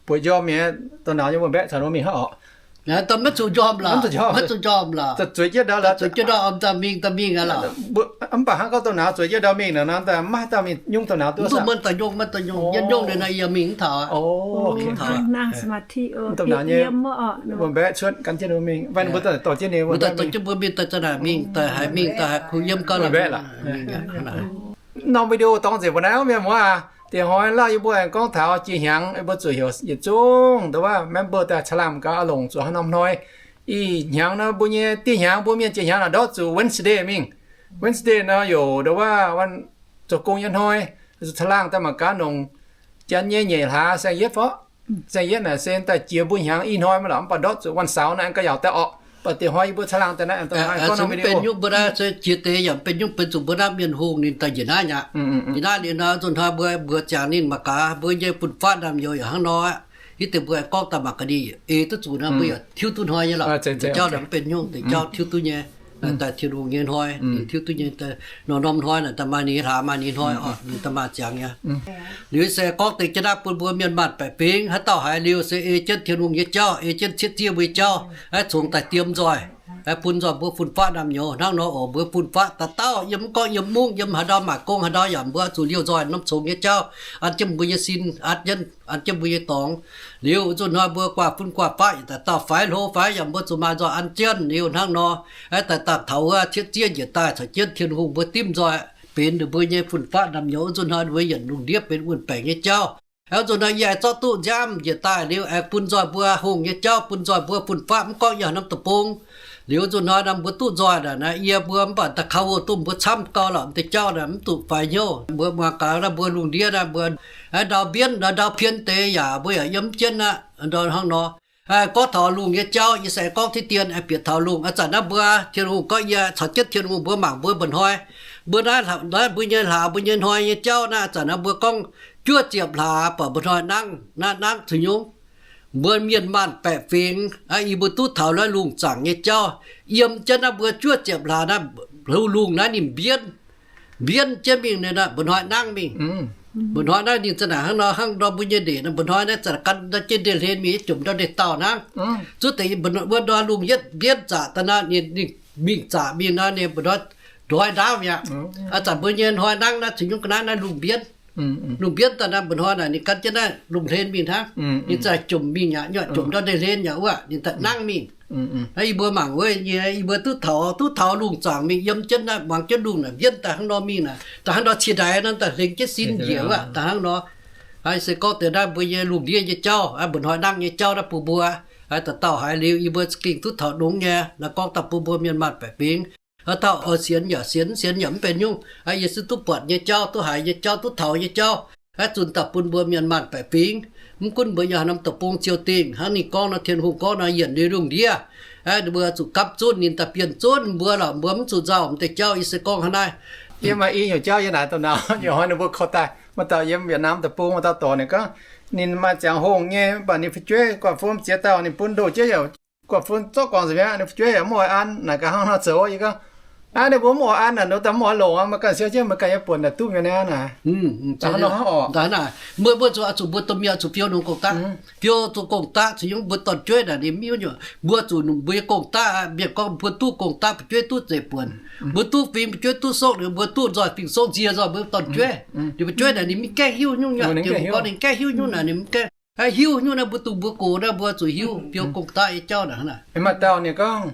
bueix njormh mingh, da'naaiv nyei mbuo mbaeqv caux ninh mingh hnangv orqc. Maiv zuqc njormh lorqc, maiv zuqc njormh lorqc. Zueiz jienv ndau lorqc, zueiz jienv ndau mingh, daaih mingh aqv lorqc. Mv baac hnangv gorngv da'naaiv zueiz jienv ndau mingh naaic, daaih maiv dauh mingh nyungc da'naaiv duqv. Maiv daaih nyungc, maiv daaih nyungc, yie nyungc liuz naaic yie mingh mv taux aqv. Da'naaiv nyei mbuo mbaeqv cuotv gan jienv ninh mbuo mingh, mbuo daaih dorh jienv ninh mbuo mingh, daaih za'naaic mingh, daaih haiz mingh, daaih haiz kuh yiem gau lorqc. Norm video dorngx nzengc mbuo naaiv, mienh muoz aac. Diex hnoi lauh yie mbuo aengx gorngv taux jiex hnyangx, yie mbuo zuqc heuc yietc zungv ndo wuov member daaih caangh laangh gaax, longc zuqc haaix norm hnoi. Ih hnyangx nor mbuo nyei dieh hnyangx, mbuo mienh jiex hnyangx naaic ndortv zuqc Wednesday mingh. Wednesday nor yaac ndo wuov zoux gong nyei hnoi, zuqc caangh laangh daaih mangc gaax nongc. Janx nyei nyeic hlaax saeng-yietv fov. Saeng-yietv naaic se daaih jiex mbuo hnyangx ih hnoi maiv lorqc, mv baac ndortv zuqc วันเสาร์ naaiv aengx gaax yaac daaih orqc. Mv baac diex hnoi yie mbuo caangh laangh daaih naaiv, benx nyungc mbuo naaiv se jiex deix yaac benx nyungc benx zuqc mbuo naaiv mienh hungh ninh daaih njiec naaiv nyaqv. Njiec naaiv liuz nor, nzunc hnoi mbuo mbuox ziangx ninh mangc gaax mbuo nyei fun-faqv naamh nyouz yaac hnangv nor aqv. Hitv deix mbuo aengx gorngv daaih mangc gaax ninh eix duqv zuqc nor, mbuo yaac tiuv duqv hnoi nyei lorqc. Deix jauv naaic mv benx nyungc, deix jauv tiuv duqv nyei. Daaih Tin Hungh nyei hnoi ninh tiuv duqv nyei, norm-norm hnoi naaic daaih maaih ninh nyei hlaax, maaih ninh nyei hnoi orqc, ninh daaih maaih ziangx nyei. Liuz se gorngv deix jienv naaiv bun mbuo mienh maanh baeqc fingx, haaix dauh haiz liuz se ei jienv Tin Hungh nyei jauv, ei jienv cietv ziev mbuo nyei jauv, aeqv, congx daaih diem nzoih, aeqv, bun nzoih mbuo fun-faqv naamh nyouz hnangv nor oc. Mbuo fun-faqv dauh dauh, yiem mv gorngv yiem mungv, yiem haaix ndau maaih gong haaix ndau yaac mbuo zuqc liouh nzoih norm congx nyei jauv, an jienv mbuo nyei sin, an jienv, an jienv mbuo nyei dorngx. Liuz nzunc hnoi mbuo guaax fun guaax faqv yaac daaih dauh faix hlo faix yaac mbuo zuqc maaih nzoih an jienv liuz hnangv nor. Aeqv, daaih daaih taux wuov cietv ziev njiec daaih caux jienv Tin Hungh mbuo dimv nzoih, benx ninh mbuo nyei fun-faqv naamh nyouz. Nzunc hnoi mbuo yietc lungh ndiev benx wuon-baengc nyei jauv. Aeqv, nzunc hnoi yie aengx zorqv duqv nziaamv njiec daaih liuz aengx bun nzoih mbuo hungh nyei jauv, bun nzoih mbuo fun-faqv mv gorngv yiem norm deic-bung. Liuz nzunc hnoi naaiv mbuo duqv nzoih naaic, naaiv yie mbuo mv baac da'kauv duqv mbuo camv gau lorqc, deix jauv naaic mv zuqc faix hnyouv. Mbuo muangx gaax naaiv mbuo lungh ndiev naaiv mbuo, aeqv, ndau mbienv ndau, ndau pien deix yaac mbuo yaac yiem mv jienv aqv, ndau hnangv nor. Gorngv taux lungh nyei jauv, yie se gorngv diqv dien aengx bieqc taux lungh. A'zanc naaiv mbuo Tin-Hungh gorngv yie caux jienv Tin-Hungh mbuo mangc mbuo mba'hnoi, mbuo naaiv, naaiv mbuo nyei hlaax, mbuo nyei hnoi nyei jauv naaiv, a'zanc naaiv mbuo gorngv juov ziepc hlaax baac mba'hnoi nangv, naaiv nangv zuqc nyungc. Mbuo mienh maanh baeqc fingx, ih mbuo duqv taux naaiv lungh zaangc nyei jauv, yiem jienv naaiv mbuo juov ziepc hlaax naaiv, lungh naaiv ninh mbienv, mbienv jienv mingh, mba'hnoi nangv mingh. Mba'hnoi naaiv ninh za'naaic hnangv nor, hnangv nor mbuo nyei ndeic, mba'hnoi naaiv za'naaic gan jienv ndeic-hlen mingh, jomc ndau ndeic-daauh hnangv. Zuov deix mba'hnoi wuov ndau lungh yietv mbienv zaqc daaih nor, ninh mingh zaqc mingh nor, ninh mba'hnoi ndoi ndaauv mi'aqv. A'zanc mbuo nyei hnoi nangv naaiv zuqc nyungc ga'naaiv naaiv lungh mbienv. Lungh mbienv daaih naaiv mba'hnoi naaic ninh gan jienv naaiv lungh hlen mingh hnangv. Ninh za'naaic jomc mingh aqv, nyuoqc jomc ndau ndeic-hlen yaac wuov, ninh daaih nangv mingh. Naaiv yie mbuo mangc wuov nyei, yie mbuo duqv taux, duqv taux lungh zaangc mingh yiem jienv naaiv, muangx jienv lungh naaic mbienv daaih hnangv nor mingh naaic, daaih hnangv nor cie ndaix nor daaih hlengx jienv sin njiec wuov, daaih hnangv nor. Aa, se gorngv deix naaiv mbuo nyei lungh ndiev nyei jauv, mba'hnoi nangv nyei jauv naaiv bun mbuo, aa, dauh dauh haiz liuz yie mbuo za'gengh duqv taux longx nyei. Naaiv gorngv daaih bun mbuo mienh maanh baeqc fingx, haaix dauh oix sienx yaac sienx, sienx yaac mv benx nyungc. Aa, yie se duqv buatc nyei jauv, duqv haiz nyei jauv, duqv taux nyei jauv, aa, zunh daaih bun mbuo mienh maanh baeqc fingx. Mv gunv mbuo yiem haaix norm deic-bung ziouc dingh, hnangv ninh gorngv nor, Tin-Hungh gorngv nor, yienc liuz lungh ndiev, aa, mbuo zuqc gapv zunv ninh daaih bienh zunv mbuo lorqc, mbuo mv zuqc nzauh deix jauv. Yie se gorngv hnangv naaiv. Yiem maaih i hnyouv jauv yie naaic dongh naaiv, nyei hnoi ninh mbuo korv daaih, maaih dauh yiem Việt Nam deic-bung, maaih dauh dorc ninh gorngv, ninh maaih ziangx hungh nyei, mv baac ninh fu'jueiv guanh fun ziex dauh, ninh bun ndoh jienv yaac guanh fun zorqv guangc nzengc mi'aqv. Ninh fu'jueiv yaac mv oix an, naaic gaax hnangv nor zoux. Yie gorngv, aa, ninh mbuo mv oix an naaic, ndoh daaih mv oix longc aqv, meih ganh siou jienv meih ganh nyei buonc naaic duqv mi'aqv naaic. Hnangv nor hnangv orqc. Mbuo, mbuo zuqc, zuqc mbuo domh mienh zuqc fiou nongx gong-daqv, fiou zuqc gong-daqv, caux yiem mbuo dorn-jueiv naaic ninh mv hiuv nyungc. Mbuo zuqc mbuo nyei gong-daqv, mienh gorngv mbuo duqv gong-daqv, fu'jueiv duqv zeiv buonc. Mbuo duqv fingx, fu'jueiv duqv sokv, ninh mbuo duqv nzoih fingx sokv nzie nzoih mbuo dorn-jueiv. Ninh fu'jueiv naaic ninh mv gaengh hiuv nyungc, gorngv ninh gaengh hiuv nyungc naaic ninh mv gaengh hiuv nyungc naaiv mbuo dungx mbuo gox naaiv mbuo zuqc hiuv fiou gong-daqv nyei jauv naaic. Maaih dauh ninh gorngv,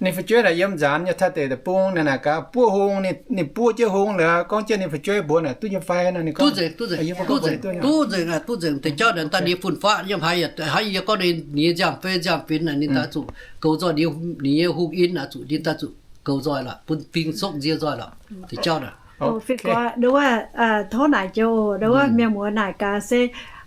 ninh fu'jueiv naaic yiem nzaanx nyei Taiv deic deic-bung naaic, naaic gaax buov hung, ninh buov jienv hung liuz gorngv jienv ninh fu'jueiv mbuox naaic duqv nyei fai nor. Ninh gorngv, duqv nzengc, duqv nzengc, duqv nzengc, duqv nzengc. Deix jauv naaic daaih ninh fun-faqv yiem haaix, haaix yie gorngv ninh nyei nziaamv-fei nziaamv-fin naaic ninh daaih zuqc goux nzoih ninh nyei hungh in naaic, zuqc ninh daaih zuqc goux nzoih lorqc, bun fingx sokv nzie nzoih lorqc. Deix jauv naaic. Fih gorx, ndo wuov, tov naaic joux, ndo wuov mienh muoz naaic gaax se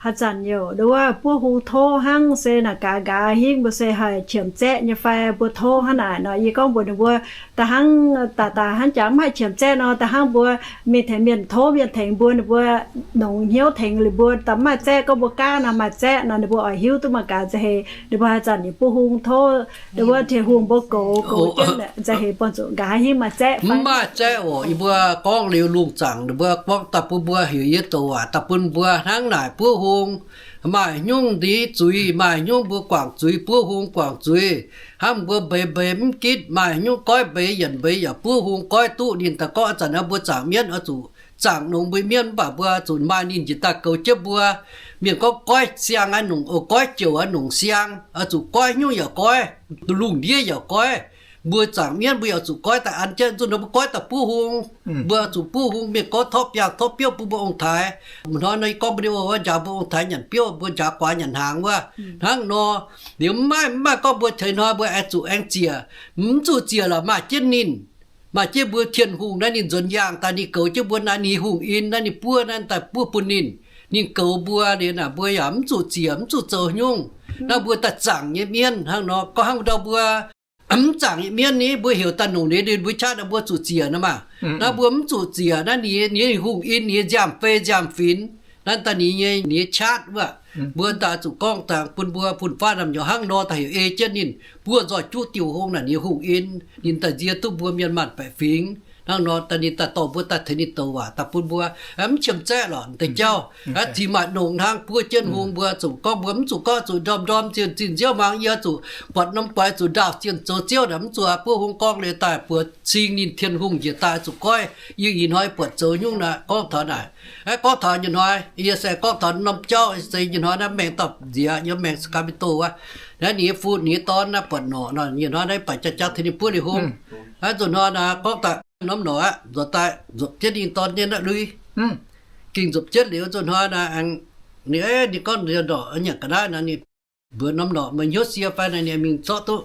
haaix zanc youc ndo wuov buov hung tov hnangv se naaic gaax nqa'haav hingv mbuo se haih qiemx zaeqv nyei fai mbuo tov hnangv naaic nor. Yie gorngv mbuox ninh mbuo, da'hnangv, da'hnangv jangx mv haih qiemx zaeqv nor, da'hnangv mbuo mingh tengx mienh tov mienh tengx mbuo, ninh mbuo nongx hnyouv tengx liuz mbuo da'mv maaih zaeqv, gorngv mbuo gaav nor maaih zaeqv nor, ninh mbuo oix hiuv duqv mangc gaax nza'heix ninh mbuo haaix zanc yaac buov hung tov, ninh mbuo Tin-Hungh mbuo goux, goux jienv nza'heix buangh zuqc nqa'haav hingv maaih zaeqv fai. Mv maaih zaeqv oc. Yie mbuo gorngv liuz lungh zaangc ninh mbuo gorngv daaih bun mbuo heuc yie douc waac daaih bun mbuo hnangv naaic buov hung. Maaih nyungc ndie zuiz, maaih nyungc mbuo guangc zuiz, buov hung guangc zuiz. Hnangv mbuo mbeix mbeix mv gitv, maaih nyungc goiv mbeix yienc mbeix yaac buov hung goiv duqv. Ninh daaih gorngv ih zanc naaiv mbuo zaangc mienv oix zuqc zaangc nongx mbuo mienv mv baac mbuo zuqc maaih ninh njiec daaih goux jienv mbuo. Mienh gorngv goiv siang aqv nongc, goiv jouc aqv nongc siang, oix zuqc goiv nyungc yaac goiv, lungh ndiev yaac goiv. Mbuo zaangc mienv mbuo yaac zuqc goiv daaih an jienv nzunc nor mbuo goiv daaih buov hung. Mbuo zuqc buov hung mienh gorngv tov biangh tov biouv bun mbuo ong-taaix. Mv hnoi nor yie gorngv mbuo nyei o wuov njaaux mbuo ong-taaix nyanc biouv, mbuo njaaux guaax nyanc hnaangx wuov. Hnangv nor, liuz mv maaih, mv maaih gorngv mbuo taux hnoi mbuo aengx zuqc aengx ziec. Mv zuqc ziec lorqc, maaih jienv ninh, maaih jienv mbuo Tin-Hungh naaiv ninh nzuonx yaangh daaih ninh goux jienv mbuo naaiv, ninh hungh in naaiv ninh buov naaiv daaih buov bun ninh. Ninh goux mbuo liuz naaic mbuo yaac mv zuqc ziec, mv zuqc zoux nyungc. Naaiv mbuo daaih zaangc nyei mienv hnangv nor, gorngv hnangv ndau mbuo mv zaangc nyei mienv ni, mbuo heuc daaih longc ninh, ninh mbuo qaqv naaiv mbuo zuqc ziec nor maah. Naaiv mbuo mv zuqc ziec naaiv ninh, ninh hungh in, ninh nziaamv-fei nziaamv-finx, naaiv daaih ninh nyei, ninh nyei qaqv wuov. Mbuo daaih zuqc gorngv dangh bun mbuo fun-faqv naamh nyouz hnangv nor daaih heuc ei jienv ninh buov nzoih juqv diuh hung naaic ninh hungh in, ninh daaih nzie duqv mbuo mienh maanh baeqc fingx. Hnangv nor daaih ninh daaih dorh mbuo daaih tengx ninh douc waac daaih bun mbuo, mv qiemx zaeqv lorqc deix jauv. Ziex maaih nongx hnangv buov jienv hung mbuo zuqc gorngv mbuo mv zuqc gorngv zuqc ndorm-ndorm zienh zinh nziouv mangc yie zuqc buatc norm guaix zuqc ndaauh zienh zoux ziouv naaic mv zuqc buov hung gorngv liuz daaih buoz cing ninh Tin-Hungh njiec daaih zuqc goiv. Yie ih hnoi buatc zoux nyungc naaic gorngv taux naaic. Gorngv taux nyei hnoi yie se gorngv taux norm jauv se nyei hnoi naaiv maengx dauh nziex yiem maengx Sacramento wuov. Naaiv ninh nyei fu ninh nyei dorn naaiv buatc norqc nor, nyei hnoi naaiv baac jaa jaa tengx ninh buov liuz hung. Naaiv nzunc hnoi naaiv gorngv daaih norm norqc aqv, nzuonx daaih nzuopc jienv ninh dorn nyei naaiv lui. Ging nzuopc jienv liuz nzunc hnoi naaiv, ninh, ninh gorngv norqc nyanc ga'naaiv naaiv, ninh mbuox norm norqc meih hnyouv sie fai naaiv, ninh mingh zorqv duqv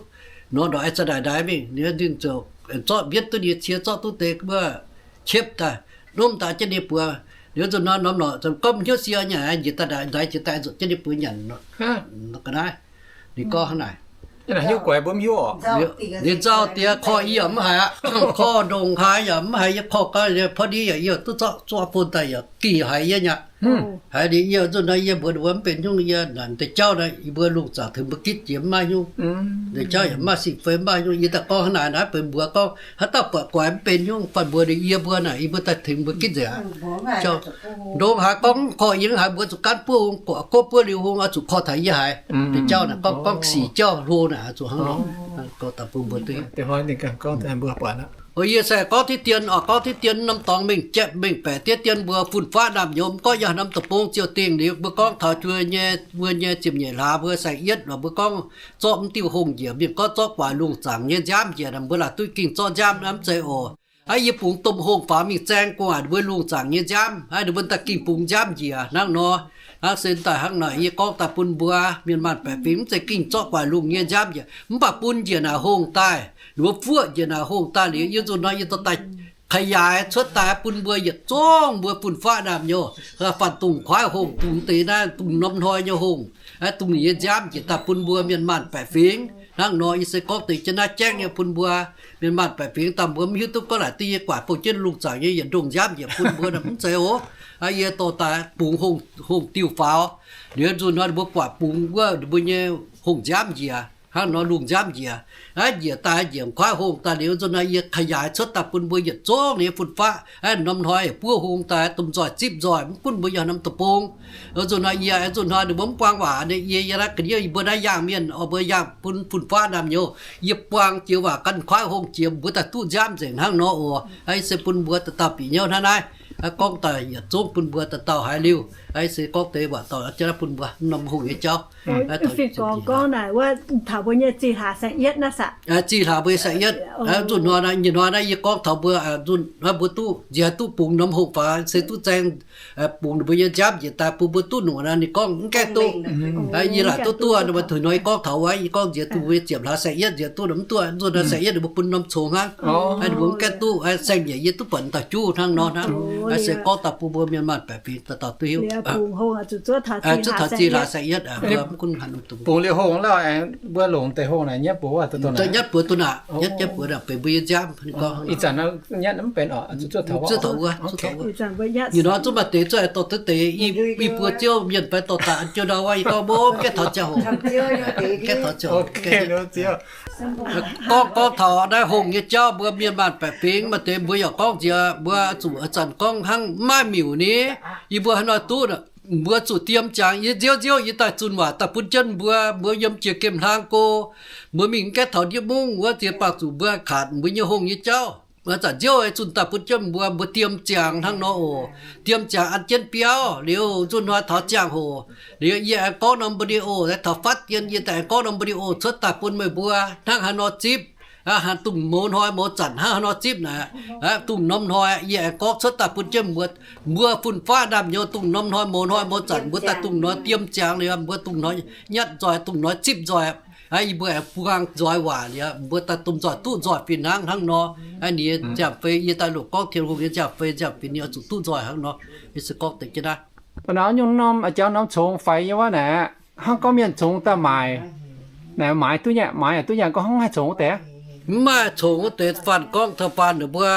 norm norqc aengx za'ndaix ndaix mingh, ninh ziouc zorqv mbienv duqv ninh nyei cie, zorqv duqv deix wuov qiepv daaih, nomv daaih jienv ninh buoz. Liuz nzunc hnoi norm norqc gorngv meih hnyouv sie nyanc, njiec daaih ndaix, njiec daaih nzuopc jienv ninh buoz nyanc ga'naaiv. Ninh gorngv hnangv naaic. Ninh nzauh diex korv yie yaac mv haiz aqv, korv ndongc haaix yaac mv haiz, yie korv gau, พอดี yaac yie duqv zorqv zuqv fon daaih yaac gih haiz yie nyei aqv. Haiz liuz yie nzunc hnoi yie mbuox ninh mbuo mv benx nyungc, yie naaic deix jauv naaiv yie mbuo lungh zaangc tengx mbuo gitv jiex mv maaih nyungc. Deix jauv yaac mv maaih sing fei mv maaih nyungc, yie daaih gorngv hnangv naaic naaiv benx mbuox gorngv haaix dauh buatc guaix mv benx nyungc, fai mbuox ninh yie mbuo naaic yie mbuo daaih tengx mbuo gitv nzengc aqv. Ndongc haaix gorngv korv yie haiz mbuox zuqc gaanv buov hung, gorqv buov liuz hung, oix zuqc korv taux yie haiz. Deix jauv naaic gorngv, gorngv sic jauv hlo naaic zuqc hnangv nor. Gorngv daaih bun mbuo duqv. Yie se gorngv deix dien, gorngv deix dien norm dorngx mengh jaeqv mengh baeqc diev dien mbuo fun-faqv naamh nyouz, mv gorngv yiem norm deic-bung ziouc dingh liuz mbuo gorngv taux mbuo nyei, mbuo nyei ziepc nyeic hlaax mbuo saeng-yietv lorqc, mbuo gorngv zorqv mv diuh hongh njiec, mienh gorngv zorqv guaax lungh zaangc nyei nziaamv njiec, mbuo laaic duqv ging zorqv nziaamv mv zeiz oc. Aa, yie bungx domh hongh faaux mingh zaeng gu'nguaaic mbuo lungh zaangc nyei nziaamv, aa, ninh mbuo daaih ging bungx nziaamv njiec hnangv nor. Hnangv se daaih hnangv naaic yie gorngv daaih bun mbuo mienh maanh baeqc fingx mv zeiz ging zorqv guaax lungh nyei nziaamv njiec, mv baac bun njiec naaic hongh daaih, ninh mbuo fuoqv njiec naaic hongh daaih liuz, yie nzunc hnoi yie dorh daaih ขยาย cuotv daaih bun mbuo yietc zungv mbuo fun-faqv naamh nyouz, faanh dongh kuaaiv hongh, dongh deix naaiv, dongh norm hnoi nyei hongh, dongh ninh nyei nziaamv njiec daaih bun mbuo mienh maanh baeqc fingx. Hnangv nor yie se gorngv deix jienv naaiv jaengv nyei bun mbuo mienh maanh baeqc fingx, dangh mbuo mv hiuv duqv gorngv naaic duqv yie guaax bouh jienv lungh zaangc nyei yietc ndongh nziaamv njiec bun mbuo nor mv zeiz oc. Yie dorh daaih bungx hongh diuh faaux. Liuz nzunc hnoi ninh mbuo guaax bungx wuov ninh mbuo nyei hongh nziaamv njiec, hnangv nor lungh nziaamv njiec. Aa, njiec daaih njiec kuaaiv hongh daaih liuz nzunc hnoi yie ขยาย cuotv daaih bun mbuo yietc zungv ninh nyei fun-faqv. Aa, norm hnoi buov hongh daaih domh nzoih zipv nzoih, mv gunv mbuo yiem norm deic-bung. Nzunc hnoi yie, nzunc hnoi ninh mbuo mv buang waac, yie, yie naaiv ga'ndiev yie mbuo naaiv yaangh mienh oc, mbuo yaangh bun fun-faqv naamh nyouz, yie buang jiex waac gan kuaaiv hongh jiex, mbuo daaih duqv nziaamv nzengc hnangv nor oc. Aa, se bun mbuo dauh dauh bieqc hnyouv hnangv naaiv. Aa, gorngv daaih yietc zungv bun mbuo dauh dauh haiz liuz. Aa, se gorngv deix waac dauh jienv bun mbuo norm hungh nyei jauv. Fih gorx gorngv naaic wuov taux mbuo nyei zih hlaax saeng-yietv naaiv sac. Zih hlaax mbuo saeng-yietv. Nzunc hnoi naaiv, nyei hnoi naaiv yie gorngv taux mbuo, nzunc hnoi mbuo duqv nziex duqv bungx norm hongh faaux se duqv zaeng, bungx ninh mbuo nyei nziaamv njiec daaih bun mbuo duqv nungc naaiv, ninh gorngv mv gaengh duqv. Yie laaic duqv duqv, mbuo tengx hnoi yie gorngv taux wuov, yie gorngv nziex duqv mbuo nyei ziepc hlaax saeng-yietv nziex duqv nor mv duqv, nzunc hnoi saeng-yietv ninh mbuo bun norm congx hnangv. Ninh mbuo mv gaengh duqv, saeng-yietv yie duqv buatc dauh juv hnangv nor hnangv. Se gorngv daaih bun mbuo mienh maanh baeqc fingx dauh dauh duqv hiuv. Zuqc taux zih hlaax saeng-yietv, bungx liuz hongh lauh, mbuo longc deix hongh naaic nyetv buoz, nyetv buoz duqv naaic, nyetv buoz naaic benx mbuo nyei nziaamv. Ih zanc nyetv mv benx oc, zuqc taux wuov, zuqc taux wuov. Ih nor zuqc maaih deix zuqc dorh duqv deix i buo ziouv mienh fai dorh daaih an jienv ndau wuov, yie gorngv mbuo mv gaengh taux ziangh hoc, gaengh taux ziangh hoc. Gorngv, gorngv taux naaiv hongh nyei jauv mbuo mienh maanh baeqc fingx maaih deix mbuo yaac gorngv nziex mbuo zuqc zanc gorngv hnangv mv maaih miuc ni. Yie mbuo haaix nor duqv, mbuo zuqc diem ziangx. Yie nziouv nziouv yie daaih zunh waac daaih bun jienv mbuo, mbuo yiem jiex gemh hlang go, mbuo mingh mv gaengh taux ndiev mungv wuov ziex bangh zuqc mbuo katc mbuo nyei hongh nyei jauv. Zanc nziouv zunh daaih bun jienv mbuo, mbuo diem ziangx hnangv nor oc. Diem ziangx an jienv biauv liuz nzunc hnoi taux ziangh hoc liuz yie aengx gorngv norm video, taux fatv dien yie daaih aengx gorngv norm video cuotv daaih bun meih mbuo hnangv haaix nor zipv. Hnangv dungh mouz hnoi mouz zanc hnangv haaix nor zipv naaic, dungh norm hnoi yie aengx gorngv cuotv daaih bun jienv mbuo, mbuo fun-faqv naamh nyouz dungh norm hnoi mouz hnoi mouz zanc mbuo daaih dungh norm diem ziangx liuz, mbuo dungh norm nyatv nzoih, dungh norm zipv nzoih. Yie mbuo aengx buang nzoih waac liuz, mbuo daaih domh nzoih duqv nzoih fih hnangv hnangv nor. Ninh nziaamv-fei yie daaih longc gorngv Tin-Hungh nyei nziaamv-fei, nziaamv-fei ninh oix zuqc duqv nzoih hnangv nor. Yie se gorngv deix jienv naaiv. Da'naaiv nyungc norm jauv norm congx faix nyei wuov naaic, hnangv gorngv mienh congx daaih maaic, naaic maaiz duqv nyei, maaiz duqv nyei, gorngv hnangv haih congx deix. Mv maaih congx wuov deix, faanh gorngv taux faanh ninh mbuo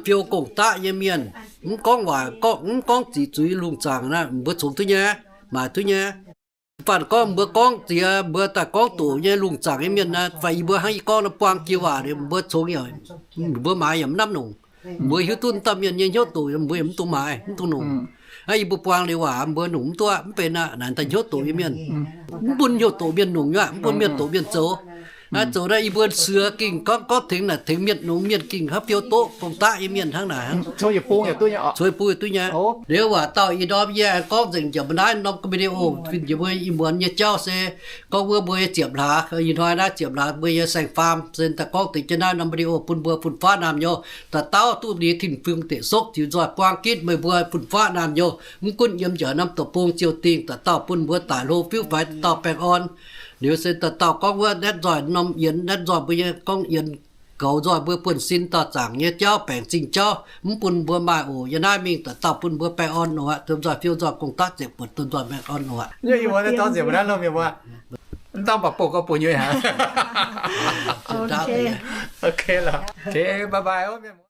fiou gong-daqv nyei mienh, mv gorngv waac, gorngv mv gorngv ziqc zuiz lungh zaangc naaic, mbuo congx duqv nyei, maaiz duqv nyei. Faanh gorngv mbuo gorngv ziex, mbuo daaih gorngv doqc nyei lungh zaangc nyei mienh naaic, fai yie mbuo hnangv yie gorngv nor buang jiex waac, mbuo congx yaac, mbuo maaiz yaac mv namv longc. Mbuo hiuv duqv dauh mienh nyei hnyouv doqc, mbuo yaac mv dungx maaiz, mv dungx longc. Hnangv yie mbuo buang liuz waac, mbuo longc mv duqv, mv benx aqv. Naaic daaih hnyouv doqc nyei mienh, mv bun hnyouv doqc mienh longc nyei, mv bun mienh doqc mienh zoux. Naaiv zoux naaiv yie mbuo suex gengh gorngv, gorngv tengx naaic tengx mienh longc, mienh gengh hnangv fiou doqv gong-daqv nyei mienh hnangv naaic. Congx yie bung yaac duqv nyei. Liuz waac dauh ih ndorm yie aengx gorngv nzengc njiec mbuo naaiv norm video, fin njiec mbuo ih muonz nyei jauv se gorngv wuov mbuo nyei ziepc hlaax, ih hnoi naaiv ziepc hlaax mbuo nyei saeng-faam se daaih gorngv deix jienv naaiv norm video bun mbuo fun-faqv naamh nyouz dauh dauh duqv ninh nyei tin-fingx deic sokv ziux nzoih buang gitv meih mbuo fun-faqv naamh nyouz, mv gunv yiem njiec norm deic-bung ziouc dingh, dauh dauh bun mbuo daic hlo fiuv faix, dauh dauh baengh orn. Liuz se dauh dauh gorngv wuov naetv nzoih norm yienx, naetv nzoih mbuo nyei gorngv yienx, goux nzoih mbuo buonv-sin dauh zaangc nyei jauv, baengc zingh jauv, mv bun mbuo maaih oc. Yiem naaiv mingh dauh dauh bun mbuo baengh orn oc aqv. Domh nzoih fiou nzoih gong-daqv ziepc buonc, domh nzoih baengh orn oc aqv. Mv dangh baac bouh gorngv bouh nyei haic.